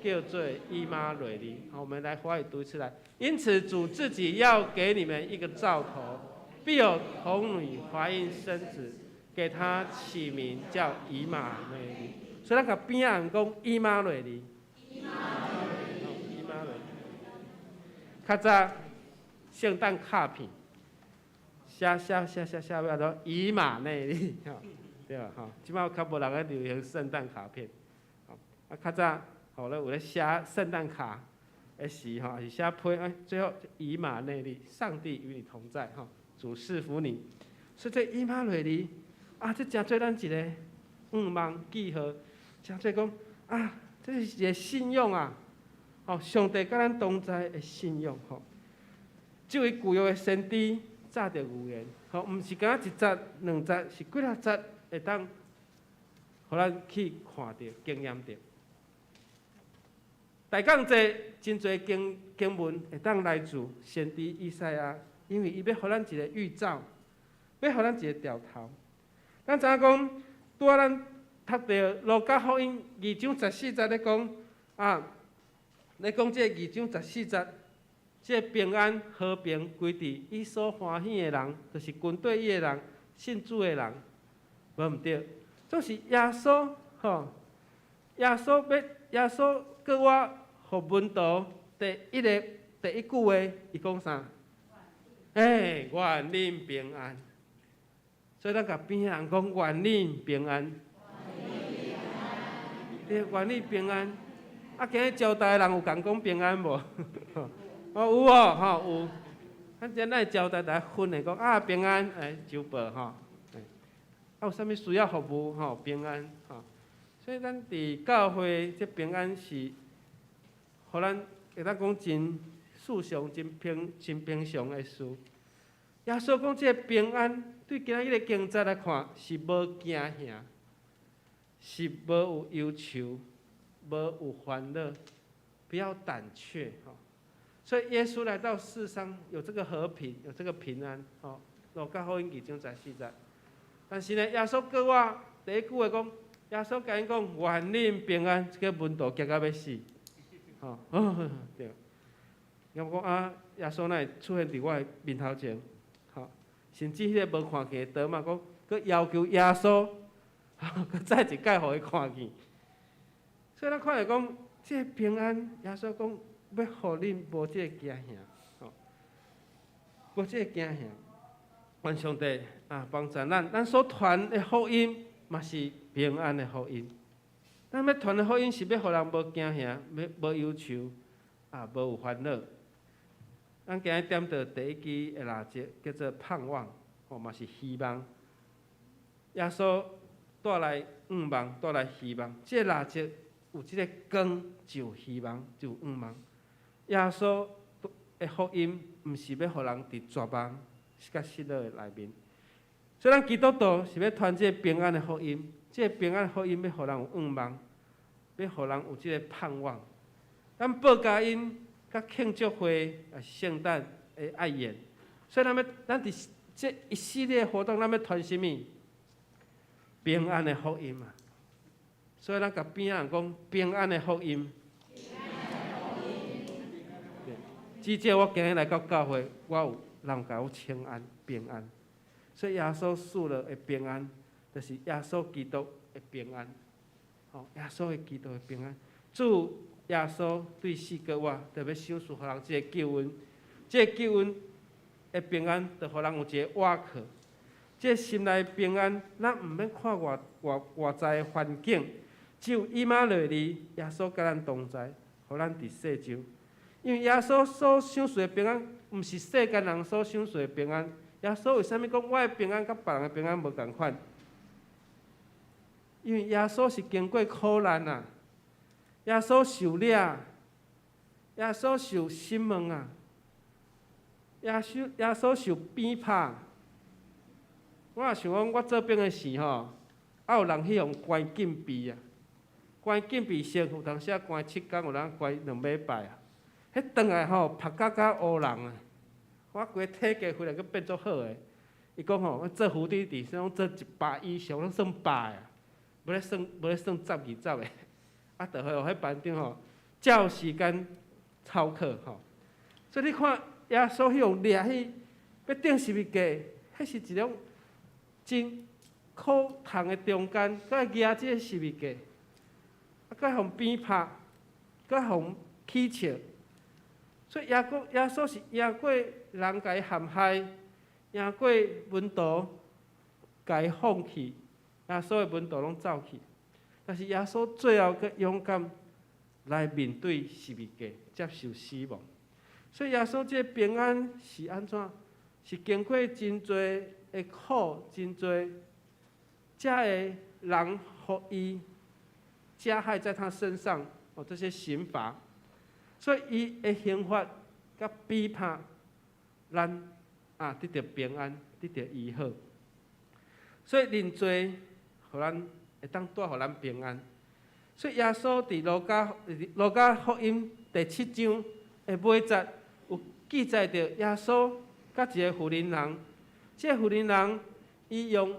叫做以馬內利。好，我們來華語讀出來。因此主自己要給你們一個兆頭，必有童女懷孕生子，給他起名叫以馬內利。所以咱共邊仔人講以馬內利。以馬內利。較早聖誕卡片，寫寫寫寫寫欲做以馬內利，吼，對吧？吼，這擺較無人咧流行聖誕卡片，啊，較早吼咧有咧寫聖誕卡的時吼，是寫批哎，最後以馬內利，上帝與你同在，吼，主賜福你。所以這以馬內利，啊，這誠做咱一个向望記號，誠做講啊，這是一个信仰啊，吼，上帝佮咱同在的信仰，吼。這位舊約的先知早就預言，吼，毋是干焦一節兩節，是幾若節會當，予咱去看著、經驗著。大降節真濟經經文會當來自先知以賽亞，因為伊欲予咱一个預兆，欲予咱一个兆頭。咱知影講，拄仔咱讀著路加福音二章十四節咧講，啊，咧講這二章十四節，這個平安和平歸佇伊所歡喜的人，就是跟綴伊的人、信主的人，無毋對，總是耶穌吼，耶穌欲耶穌閣我予門徒第一个第一句話，伊講啥？欸，願恁平安。所以咱共邊仔人講願恁平安。對，願你平安。啊，今日招待的人有共講平安無？哦，有哦，吼有。咱今日招待大家訓的講啊平安，欸，酒報吼。啊，有啥物需要服務吼？平安吼。所以咱佇教會，這平安是，予咱會當講真世上真平真平常的事。耶穌講這個平安，對今仔日的經節來看，是無驚嚇，是無有憂愁，無有煩惱，不要膽怯吼。所以耶穌來到世上，有這個和平，有這個平安吼。路加福音二章十四節。但是呢，耶穌閣我第一句話講，耶穌共𪜶講願恁平安，這个門徒驚甲欲死，吼，對。伊講啊，耶穌哪會出現佇我的面頭前？吼，甚至彼个無看見的多馬講，閣要求耶穌，閣再一擺予伊看見。所以咱看著講，這个平安，耶穌講欲予恁無這个驚嚇，吼，無這个驚嚇。願上帝啊幫助咱，咱所傳的福音嘛是平安的福音。咱欲傳的福音是欲予人無驚嚇，欲無憂愁，啊，無有煩惱。咱今日點著第一支的蠟燭，叫做盼望，吼嘛是希望。耶穌帶來向望，帶來希望。這個蠟燭有這个光，就有希望，就有向望。耶穌的福音，毋是欲予人佇絕望、佮失落的內面。所以咱基督徒是欲傳這个平安的福音，這个平安的福音欲予人有向望，欲予人有這个盼望。咱報佳音佮慶祝會啊，聖誕的愛宴，所以咱欲咱佇這一系列活動，咱欲傳啥物？平安的福音啊！所以咱共邊仔人講平安的福音。對，至少我今日來到教會，我有人共我請安平安。所以耶穌賜落的平安，就是耶穌基督的平安。吼，耶穌的基督的平安，主耶穌對死閣活，特別賞賜予人這个救恩，這个救恩的平安，就予人有一个倚靠。這个心內平安，咱毋免看外外外在的環境，只有以馬內利，耶穌佮咱同在，予咱佇世上。因為耶穌所賞賜的平安，毋是世間人所賞賜的平安。耶穌為啥物講我的平安佮別人的平安無仝款？因為耶穌是經過苦難啊，耶穌受掠，耶穌受審問啊，耶穌受鞭拍。我也想講，我做兵的時吼，啊有人去予關禁閉啊，關禁閉室有當時啊關7工，有人關2禮拜啊。彼轉來吼，曝甲甲烏人啊，我規個體格回來閣變足好的。伊講吼，我做副弟弟，算講做100以上，攏算百啊，無咧算十二十的。啊，就予彼班長吼，照時間操課吼。所以你看耶穌彼種掠去，欲釘十字架，彼是一種真苦痛的中間，閣愛舉這個十字架，啊，閣予鞭拍，閣予起笑。所以耶穌是贏過人共伊陷害，贏過門徒共伊放棄，耶穌的門徒攏走去。但是耶穌最後閣勇敢來面對十字架，接受死亡。所以耶穌這個平安是按怎？是經過真濟的苦，真濟遮的人予伊加害在他身上哦，這些刑罰。所以伊的刑罰佮逼迫，咱啊得著平安，得著醫好。所以認罪，予咱會當帶予咱平安。所以耶穌佇路加福音第七章的尾節有記載著耶穌佮一个婦人人，這個婦人人伊用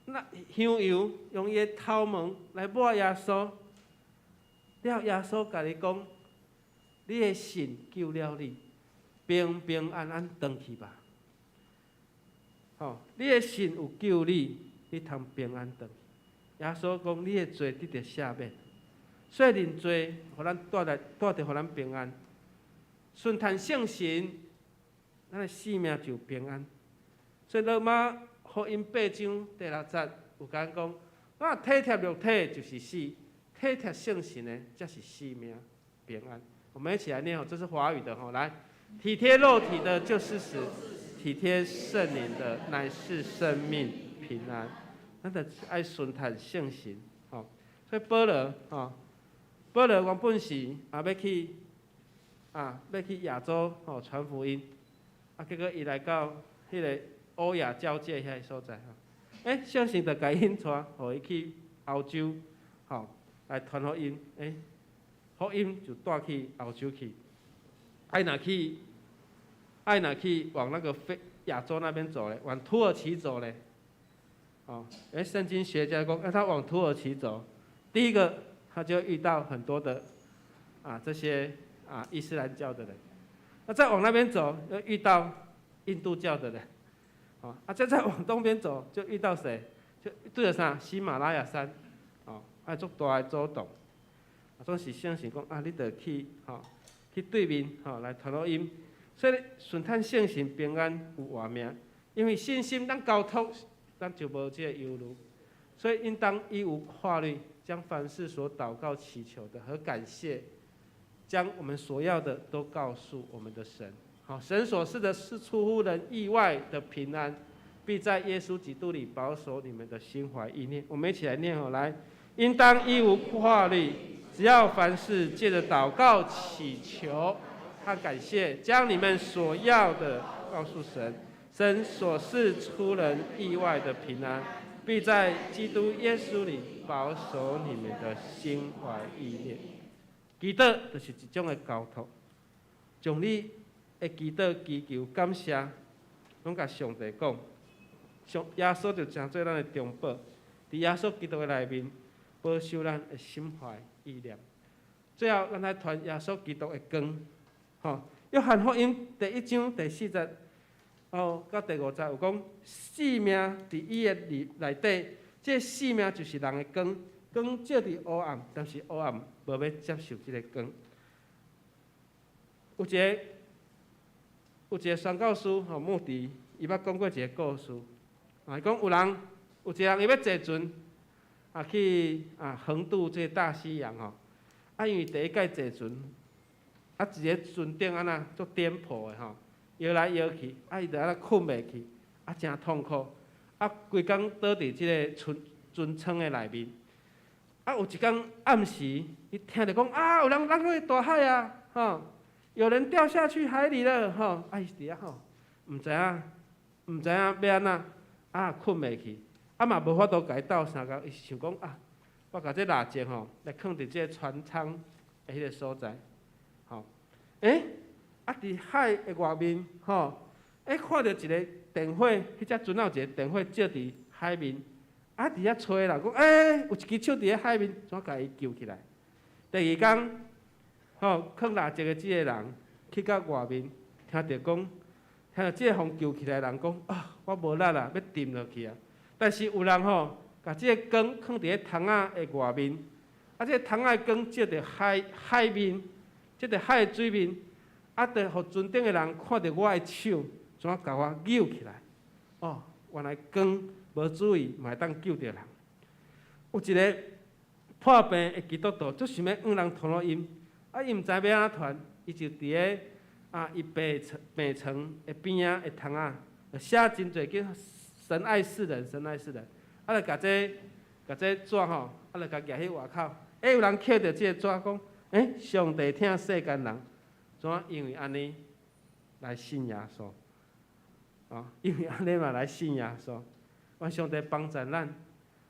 那香油，用伊的頭毛來抹耶穌，了耶穌共伊講：你的信救了你，平平安安轉去吧。吼，你的信有救你，你通平安轉去。耶穌講：你的罪得著赦免，所以認罪，予咱帶來帶著予咱平安。順趁聖神，咱的生命就平安。所以羅馬福音八章第六節有講講：若體貼肉體就是死，體貼聖神的才是生命平安。我們一起來念哦，這是華語的吼，來，體貼肉體的就是死，體貼聖靈的乃是生命平安。咱就愛順趁聖神，吼。所以保羅，吼，保羅原本是啊欲去啊欲去亞洲吼傳福音，啊結果伊來到彼个歐亞交界遐个所在吼，欸，聖神就共伊引帶，予伊去歐洲，吼，來傳福音，欸，福音就帶去歐洲去。愛若去往那個非亞洲那邊走咧，往土耳其走咧，哦，欸，聖經學家講，啊，他往土耳其走，第一個他就遇到很多的啊這些啊伊斯蘭教的人，那再往那邊走，又遇到印度教的人，哦，啊，再往東邊走，就遇到誰？就對著啥？喜馬拉雅山，哦，啊，足大的阻擋，啊，總是聖神講啊，你著去，吼，去對面，吼，來傳福音。所以順趁聖神平安有活命，因為信心咱交託，咱就無這個憂慮。所以應當一無掛慮，將凡事所禱告祈求的和感謝，將我們所要的都告訴我們的神。好，神所賜的是出乎人意外的平安，必在耶穌基督裡保守你們的心懷意念。我們一起來念好，來，應當一無掛慮，只要凡事借著禱告祈求和感謝，將你們所要的告訴神。神所賜出人意外的平安，必在基督耶穌裡保守你們的心懷意念。祈禱就是一種的交託，將你的祈禱、祈求、感謝，攏共上帝講。上耶穌就成做咱的中保，佇耶穌基督的內面保守咱的心懷意念。最後，咱來傳耶穌基督的光。吼，約翰福音第一章第四節哦，到第五節有講，生命佇伊的內底，這個生命就是人的光，光照佇黑暗，但是黑暗無欲接受這个光。有一个宣教師吼，穆迪，伊捌講過一个故事。啊，伊講有一个人伊欲坐船，啊去啊橫渡這个大西洋吼。啊，因為第一擺坐船，啊一个船頂按怎足顛簸的吼，搖來搖去，啊伊就按呢睏袂去，啊誠痛苦，啊規工倒佇這个船船艙的內面。啊，有一工暗時，伊聽著講啊，有人落去大海啊，吼，有人掉下去海裡了，吼，啊，伊佇遐吼，毋知影，毋知影欲按怎，啊，睏袂去，啊嘛無法度共伊鬥相共，伊想講啊，我共這蠟燭吼來囥佇這个船艙的彼个所在，吼，欸，啊，佇海的外面，吼，欸，看著一个電火，彼隻船仔有一個電火照佇海面，啊，佇遐揣人講，欸，有一支手佇咧海面，怎共伊救起來？第二工，吼，囥蠟燭的這个人去到外面，聽著講，聽著這個予救起來的人講，啊，我無力啦，欲沉落去啊！但是有人吼，共這个光囥佇咧窗仔的外面，啊，這个窗仔的光照著海海面，照著海的水面，啊，就予船頂的人看著我的手，怎共我揪起來？哦，原來光無注意嘛會當救著人。有一个破病的基督徒，足想欲向人傳福音，啊，伊毋知欲按怎傳，伊就佇咧啊，伊病床病床的邊仔的窗仔，寫真濟叫神愛世人，神愛世人，啊，就共這共這紙吼，啊，就共舉去外口。欸，有人捡著這个紙，講，欸，上帝疼世間人，怎因為按呢來信耶穌？哦，因為按呢嘛來信耶穌。願上帝幫助咱。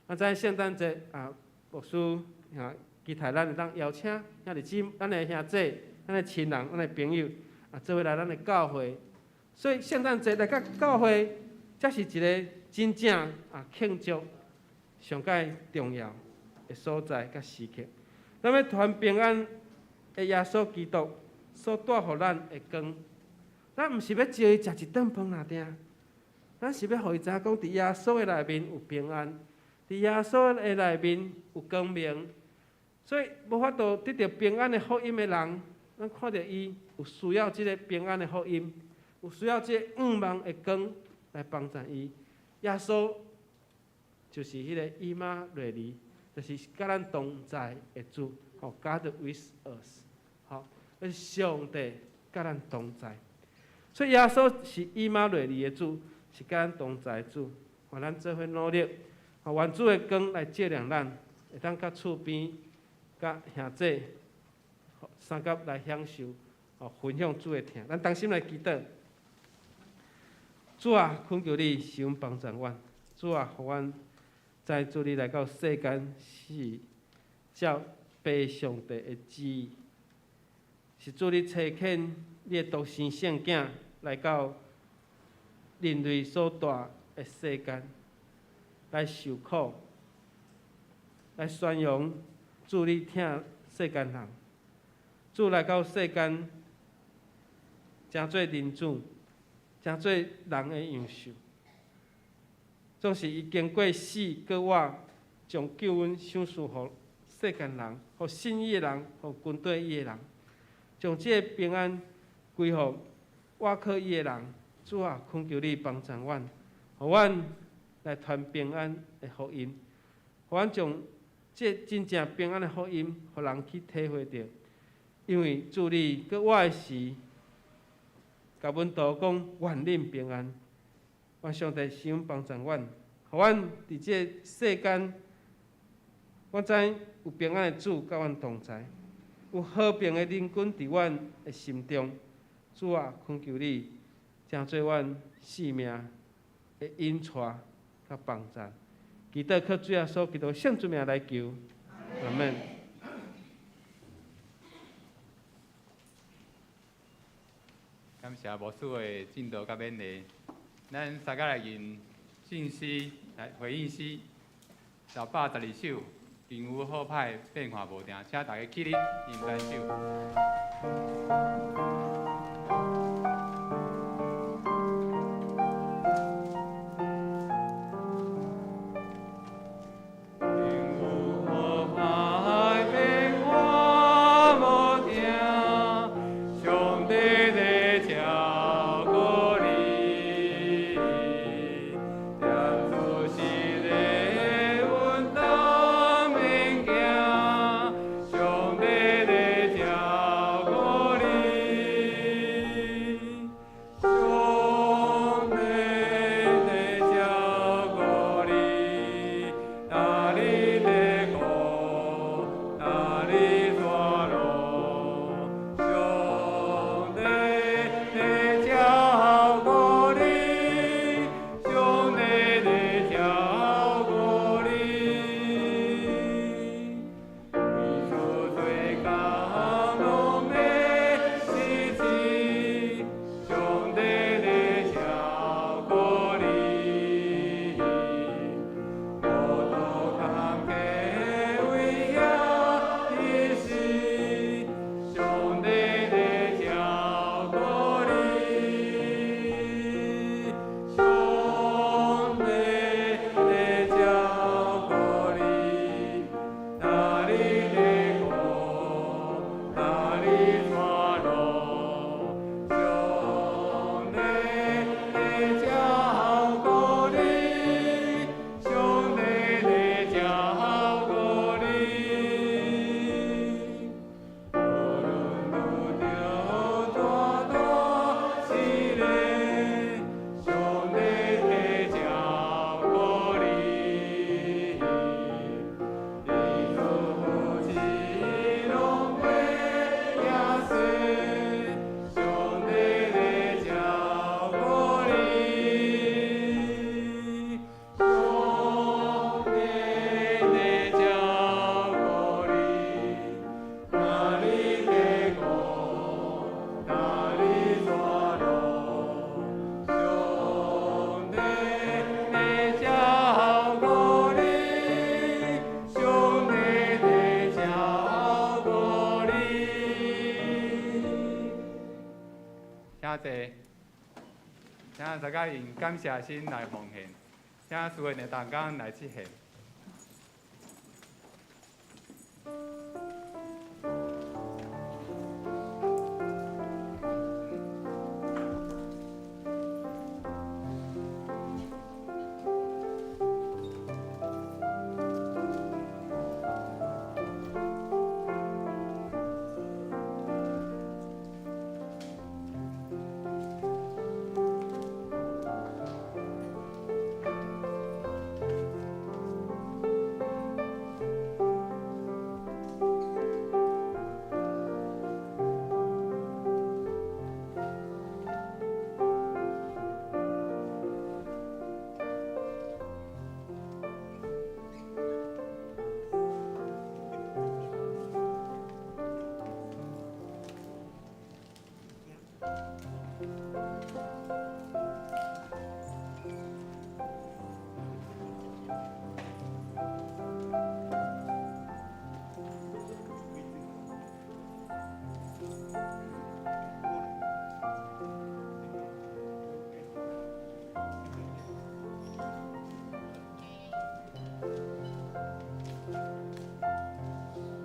啊，知聖誕節啊，牧師啊，期待咱會當邀請兄弟姊妹、咱的兄弟、咱的親人、咱的朋友啊，做伙來咱的教會。所以聖誕節來到教會，才是一个真正啊慶祝上蓋重要的所在佮時刻。咱欲傳平安的耶穌基督所帶予咱的光，咱毋是欲招伊食一頓飯爾定，咱是欲予伊知影講，佇耶穌的內面有平安，佇耶穌的內面有光明。所以無法度得著平安的福音的人，咱看著伊有需要這个平安的福音，有需要這个向望的光來幫助伊。耶穌就是彼个以馬內利，就是佮咱同在的主，吼，God with us，吼，是上帝佮咱同在。所以耶穌是以馬內利的主，是佮咱同在的主。願咱做伙努力，吼，願主的光來照亮咱，會當佮厝邊、佮兄弟相佮來享受，吼，分享主的疼。咱同心來祈禱。主啊，懇求你賜恩幫助阮。主啊，予阮知主你來到世間是照父上帝的旨意，是主你差遣你的獨生聖囝來到人類所住的世間，來受苦，來宣揚主你疼世間人。主來到世間，成做人子，成做人的樣式。總是伊經過死閣活，將救恩賞賜予世間人，予信伊的人，予跟綴伊的人，將這个平安歸予倚靠伊的人。主啊，懇求你幫助阮，予阮來傳平安的福音，予阮將這真正平安的福音，予人去體會著。因為主你閣活的時，共門徒講願恁平安。願上帝賜恩幫助阮，予阮佇這个世間，阮知有平安的主佮阮同在，有和平的靈君佇阮的心中。主啊，懇求你，成做阮性命的引帶佮幫助。祈禱靠主耶穌基督聖主名來求，阿門。感謝牧師的證道佮勉勵。咱三個來吟信詩來回應詩，612首，平有好歹變化無定，請大家起立吟三首。上帝咧照顧你。咱大家用感謝心來奉獻，請司會的同工來出獻。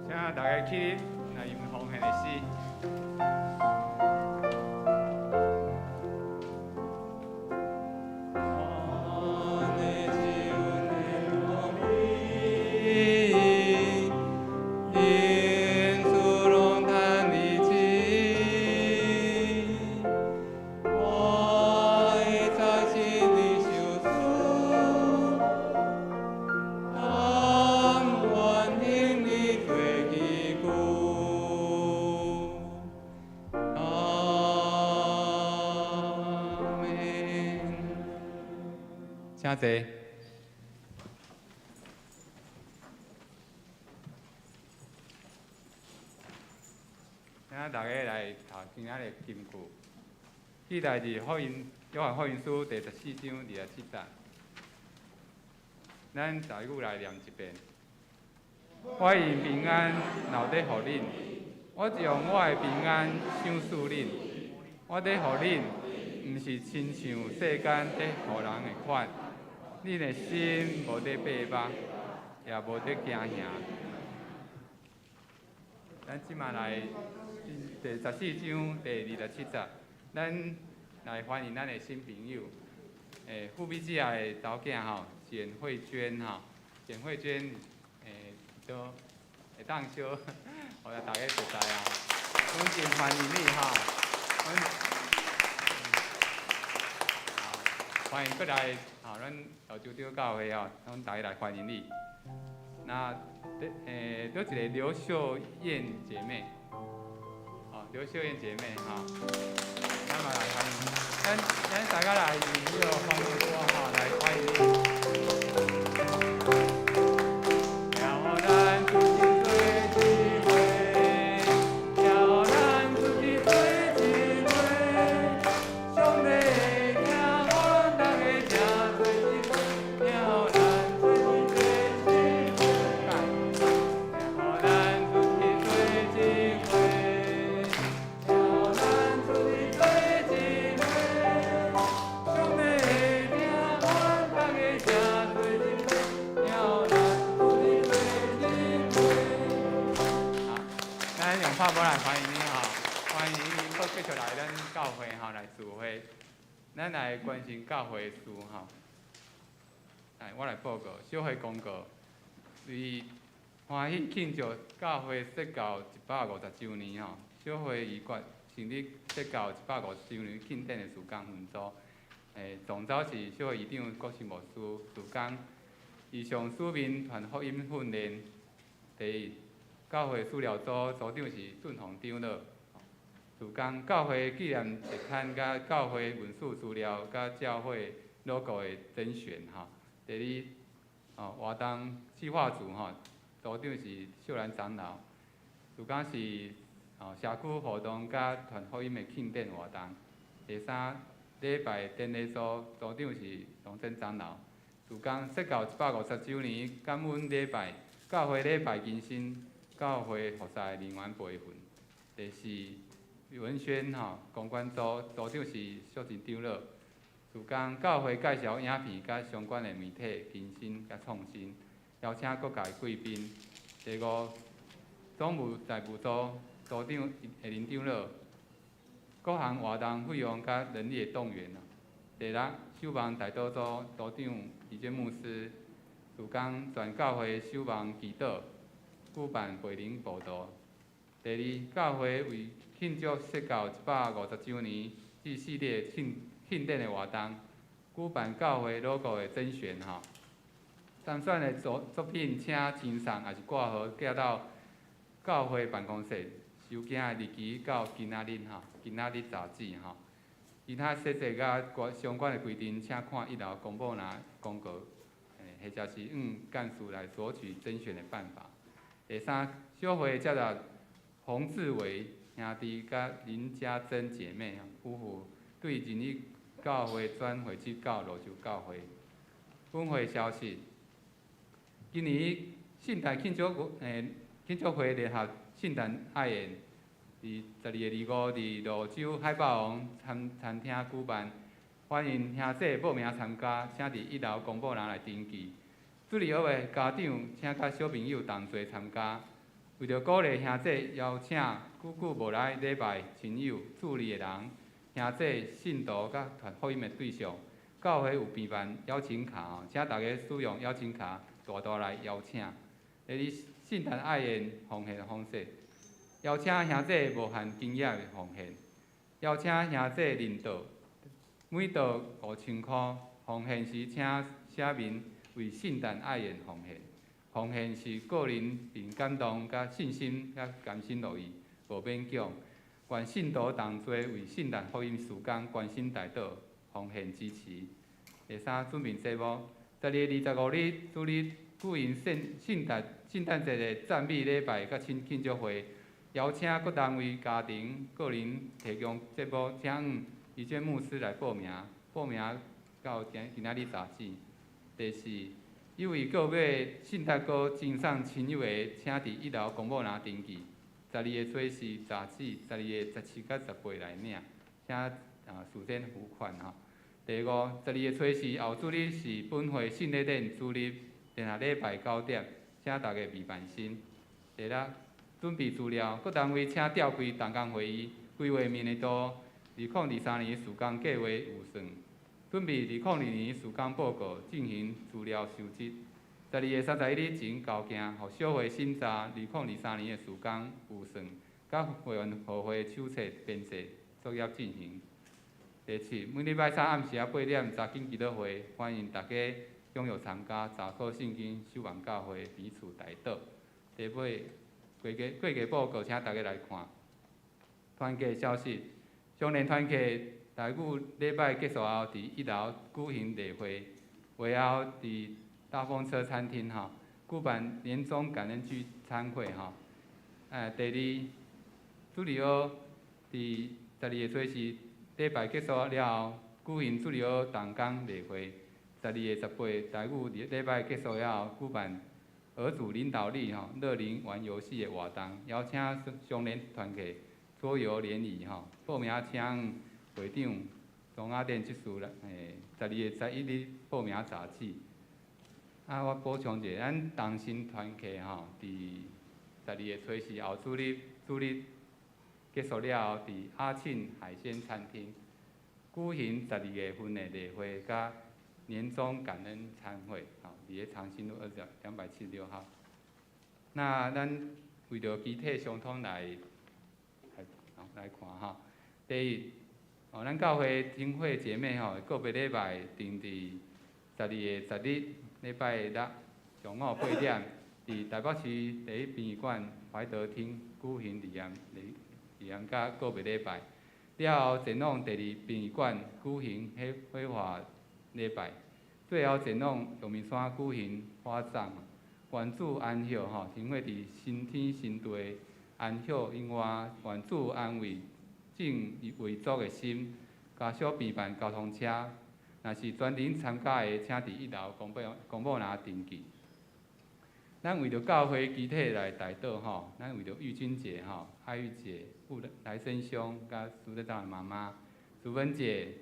請大家起立，來用奉獻的詩。請坐。請大家來讀今仔日的金句，記載佇福音約翰福音書第十四章二十七節。咱台語來念一遍。我用平安留佇予恁，我將我的平安賞賜恁，我佇予恁，毋是親像世間佇予人的款。恁的心無咧白目，也無咧驚嚇。咱這馬來第十四章第二十七節，咱來歡迎咱的新朋友，富美姊的查某囝吼，簡慧娟吼，簡慧娟，都會當小，予大家熟悉啊。阮真歡迎你吼，阮歡迎過來，吼，咱潮州長教會吼，阮大家來歡迎你。那，倒一個劉秀燕姐妹，哦，劉秀燕姐妹，吼，咱嘛來歡迎，咱大家來用這個歡迎歌吼來歡迎你。咱來關心教會的事吼，來，我來報告，小會公告，為歡喜慶祝教會設教150週年吼，小會議決成立設教150週年慶典的事工分組，總召是小會議長郭新牧師，事工以上書面傳福音訓練。第一，教會資料組組長是俊宏長老。事工教會紀念特刊、佮教會文書資料、佮教會 logo 的甄選吼。第二，哦，活動計劃組吼，組長是秀蘭長老。事工是哦社區活動佮傳福音的慶典活動。第三，禮拜典禮組組長是龍珍長老。事工設教150週年感恩禮拜，教會禮拜更新，教會服侍人員培訓。第四，文宣吼，公關組組長是秀珍長老。事事工教會介紹影片佮相關的媒體更新佮創新，邀請各界貴賓。第五，總務財務組組長下林長老，各項活動費用佮人力的動員。第六，守望代禱組組長李堅牧師，事工全教會守望祈禱，舉辦培靈佈道。第二，教會為慶祝設教150週年這系列慶慶典的活動，舉辦教會 logo 的甄選吼。參選的作作品，請贈送抑是掛號寄到教會辦公室，收件的日期到今仔日吼，今仔日截止吼。其他細節佮相關的規定，請看一樓公布欄公告，或者是向幹事來索取甄選的辦法。第三，小會接納洪志偉兄弟佮林家珍姐妹夫婦對仁義教會轉會去到蘆洲教會。本會消息，今年聖誕慶祝慶祝會聯合聖誕愛宴，佇12月25佇蘆洲海霸王餐餐廳舉辦，歡迎兄弟報名參加，請佇一樓公布欄來登記。主日學的家長請佮小朋友同齊參加。為著鼓勵兄弟，邀請久久無來禮拜親友、主日的人、兄弟、信徒佮傳福音的對象。教會有編辦邀請卡吼，請大家使用邀請卡大大來邀請。第二，聖誕愛宴奉獻的方式，邀請兄弟無限金額的奉獻，邀請兄弟認道，每桌5000箍。奉獻時請寫明為聖誕愛宴奉獻。奉獻是個人憑感動佮信心佮甘心樂意，無勉強。願信徒同齊為聖誕福音事工關心代禱，奉獻支持。第三，準備節目，12月25日主日舉行聖聖誕聖誕節的讚美禮拜佮慶慶祝會，邀請各單位、家庭、個人提供節目，請向伊這牧師來報名，報名到今今仔日截止。第四，有意購買聖誕歌贈送親友的，請佇一樓公布欄登記。12月初四截止，12月17佮18來領，請事先付款吼。第五，12月初四後主日是本會聖禮典主日，聯合禮拜9點，請大家備辦心。第六，準備資料，各單位請調開同工會議，規劃明年度2023年事工計劃預算，準備2022年事工報告進行資料收集。12月31日前交件，予小會審查2023年的事工預算，佮會員予會手冊編製作業進行。第七，每禮拜三暗時仔8點查經祈禱會，歡迎大家踴躍參加查考聖經、守望教會、彼此代禱。第八，會計會計報告，請大家來看。團契消息，相連團契台語禮拜結束後，佇一樓舉行例會，會後佇大風車餐廳吼舉辦年終感恩聚餐會吼。第二，主日學佇12月初四禮拜結束了後，舉行主日學同工例會。12月18台語禮拜結束了後，舉辦兒組領導力吼樂齡玩遊戲的活動，邀請相連團契桌遊聯誼吼，報名請會長莊阿典執事來，12月11日報名截止。啊，我補充一下，咱同心團契吼，佇12月初四後主日主日結束了後，佇阿慶海鮮餐廳舉行12月份的例會佮年終感恩餐會，吼，佇咧長興路276號。那咱為著機體相通來來來看吼，第一，哦，咱教會天會姐妹吼，個別禮拜定佇12月10日禮拜六上午8點，佇台北市第一殯儀館懷德廳舉行禮儀禮禮儀佮告別禮拜。了後前往第二殯儀館舉行火火化禮拜。最後前往陽明山舉行火葬。願主安息吼，停會佇新天新地安息永遠，願主安慰眾遺族的心。家屬備辦交通車，若是專程參加的，請佇一樓公布公布欄登記。咱為著教會機體來代禱吼，咱為著玉君姐吼、愛玉姐、傅來生兄佮蘇德長的媽媽、淑芬姐、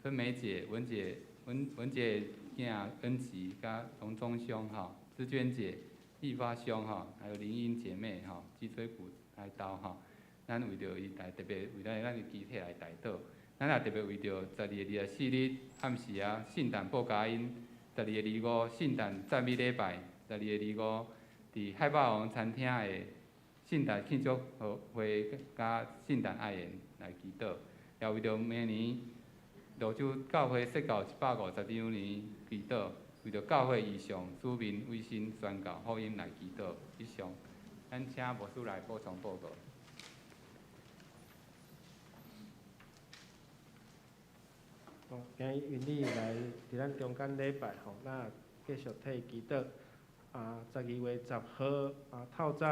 春梅姐、文姐、文文姐囝恩吉佮荣忠兄吼，志娟姐、立发兄吼，還有林英姐妹吼，脊椎骨來刀吼，咱為著伊來特別為咱咱的肢體來代禱。咱也特別為著12月24日暗時啊，聖誕報佳音；12月25聖誕讚美禮拜；12月25佇海霸王餐廳的聖誕慶祝會佮聖誕愛宴來祈禱。也為著明年蘆洲教會設教150周年祈禱，為著教會異象、書面、微信宣教、福音來祈禱。以上，咱請牧師來補充報告。哦，今日雲理來佇咱中間禮拜吼，咱繼續替伊祈禱。啊，12月10號啊，透早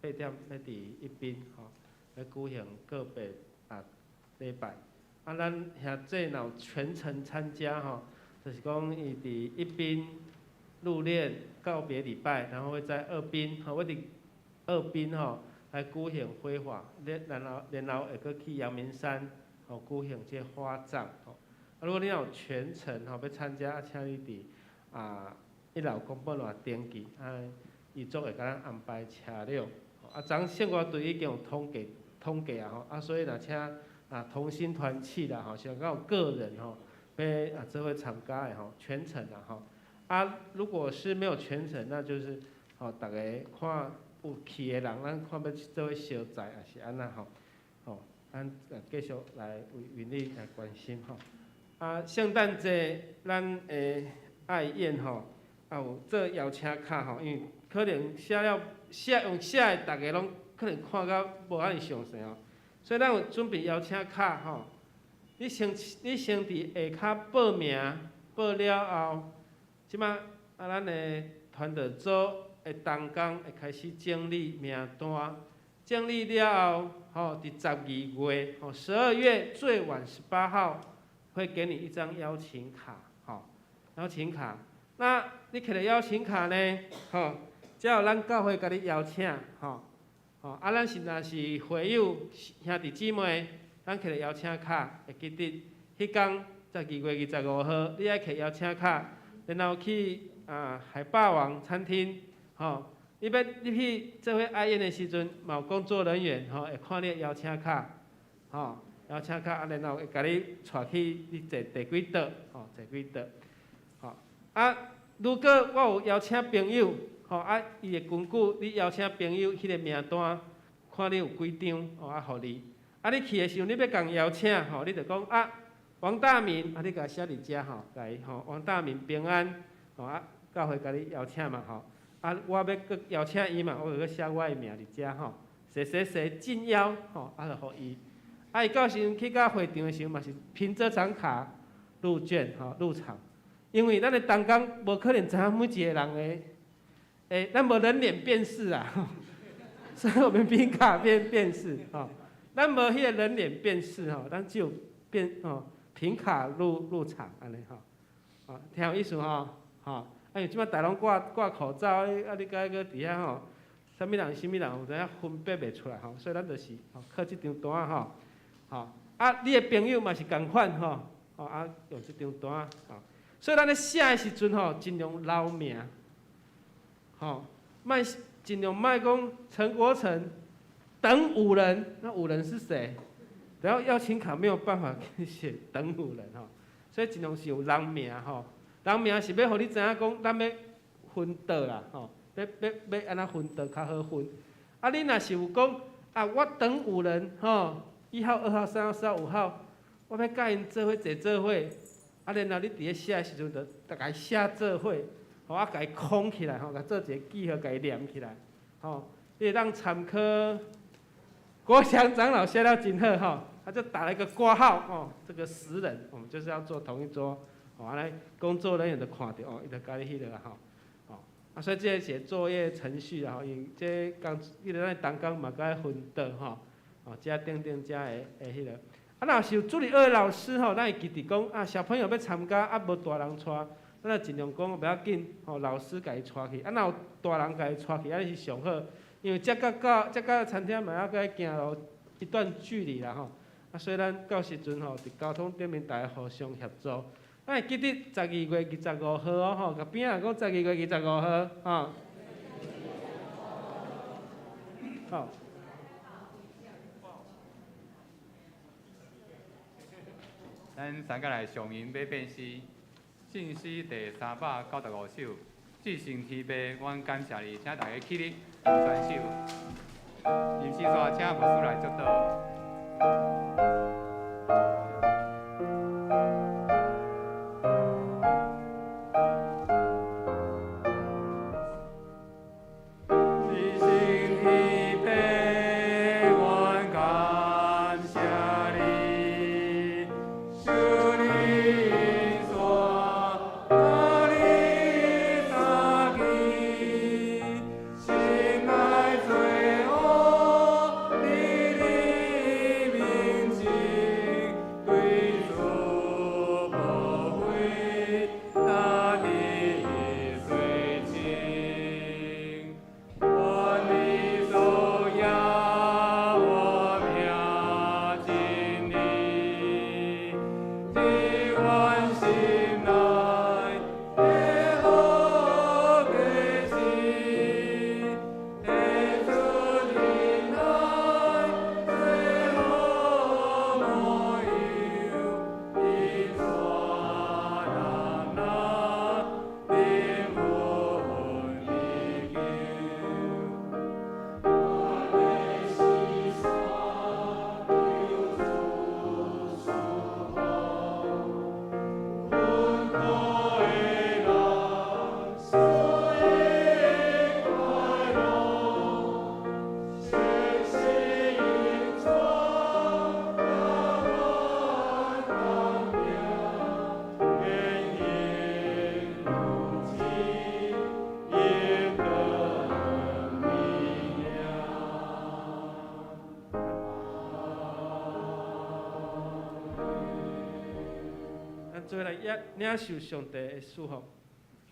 8點欲佇一邊吼，欲舉行告別啊禮拜。啊，咱兄弟若有全程參加吼，就是講伊佇一邊入殮告別禮拜，然後會在二殯吼，欲佇二殯吼來舉行火化，然後會閣去陽明山吼舉行這個花葬吼。啊，如果你若有全程吼欲參加，啊，請你佇啊一樓廣播內登記，啊，遺族會共咱安排車輛。啊，昨聖歌隊已經有統計統計啊吼，啊，所以若請啊同心團契啦吼，像講有個人吼，欲啊做伙參加的吼，全程啦吼。啊，如果是沒有全程，那就是吼，逐家看有去的人，咱看欲做伙相載，抑是按怎吼？吼，咱繼續來為雲理來關心吼。啊，聖誕節咱的愛宴吼，啊有做邀請卡吼，因為可能寫了寫用寫的，逐家攏可能看甲無遐爾詳細吼，所以咱有準備邀請卡吼。你先佇下跤報名，報了後，這馬啊咱的團隊組的同工會開始整理名單，整理了後，吼，佇十二月，吼，12月最晚18號會給你一張邀請卡，吼，邀請卡。那你摕著邀請卡呢，吼，才有咱教會共你邀請，吼，吼，啊，咱是若是會友兄弟姊妹，咱摕著邀請卡，會記得，彼工12月25號，你愛摕邀請卡，然後去啊海霸王餐廳，吼，你欲入去做伙愛宴的時陣，嘛有工作人員吼會看你的邀請卡，吼，邀請卡啊，然後會共你帶去你坐第幾桌，吼，坐幾桌，吼，啊，如果我有邀請朋友，吼，啊，伊會根據你邀請朋友彼個名單，看你有幾張，吼，啊，予你。啊，你去的時陣，你欲共邀請，吼，你就講啊，王大明，啊，你共寫佇遮吼，共伊吼，王大明平安，吼啊，教會共你邀請嘛，吼，啊，我欲閣邀請伊嘛，我就閣寫我的名佇遮吼，誰誰誰敬邀，吼，啊，就予伊。啊，伊到時陣去到會場的時陣，嘛是憑這張卡入券，吼，入場。因為咱的同工無可能知影每一個人的，欸，咱無人臉辨識啊，所以我們憑卡片辨識，吼，咱無彼個人臉辨識吼，咱只有辨吼憑卡入場按呢吼，哦，聽有意思吼，吼，啊，因為這擺逐家攏掛掛口罩，啊，你閣閣佇遐吼，啥物人啥物人有知影分別袂出來吼，所以咱就是吼靠這張單吼，吼，啊，你的朋友嘛是仝款吼，吼啊，用這張單吼。所以咱咧寫的時陣吼，盡量留名，吼，莫盡量莫講陳國成等五人，那五人是誰？然後邀請卡沒有辦法寫等五人吼，所以盡量是有人名吼，人名是欲予你知影講，咱欲分桌啦吼，欲欲欲按怎分桌較好分。啊，你若是有講啊，我等五人吼，1號、2號、3號、4號、5號，我欲佮𪜶做伙坐做伙。啊，然後你佇咧寫的時陣，就逐共寫做伙，吼啊，共伊空起來，吼，共做一個記號，共伊連起來，吼，你會當參考國強長老寫了真好，吼，他就打了一個括號，哦，這個10人，我們就是要坐同一桌，吼，按呢工作人員就看著，哦，伊就共你彼落啊，吼，吼，啊，所以這個是作業程序啦，吼，因為這工，彼個咱同工嘛閣愛分桌，吼，哦，遮等等遮的的彼個。啊，若是有主日學的老師吼，咱會記得講啊，小朋友欲參加啊，無大人帶，咱就盡量講袂要緊，吼，老師共伊帶去。啊，若有大人共伊帶去，按呢是上好，因為遮佮到遮到餐廳嘛猶閣愛行路一段距離啦吼。啊，所以咱到時陣吼，佇交通頂面大家互相協助。咱會記得12月25號哦，吼，共邊仔人講十二月二十五號，吼。好。咱三個來上音欲變詩，聖詩第395首，至聖天父，阮感謝你，請大家起立，宣守。臨時煞請牧師來祝禱。做伙來領受上帝的祝福。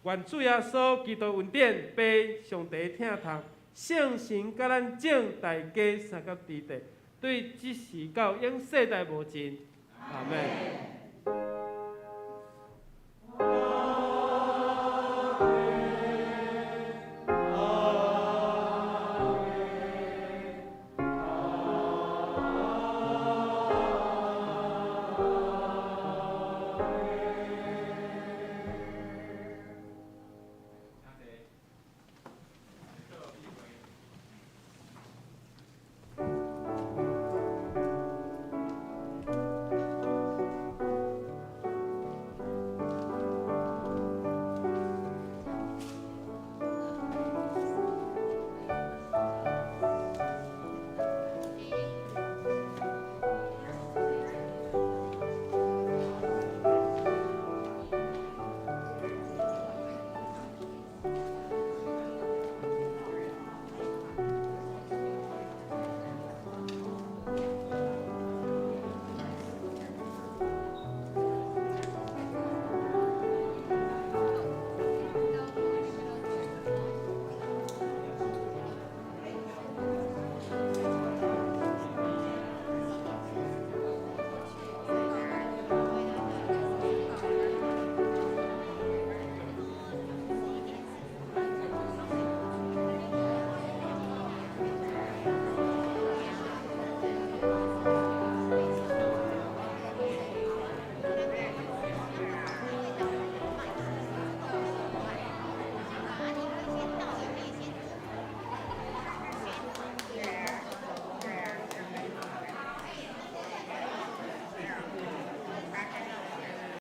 願主耶穌基督恩典，父上帝疼痛，聖神佮咱眾大家相佮佇地，對這時到永世代無盡。阿們。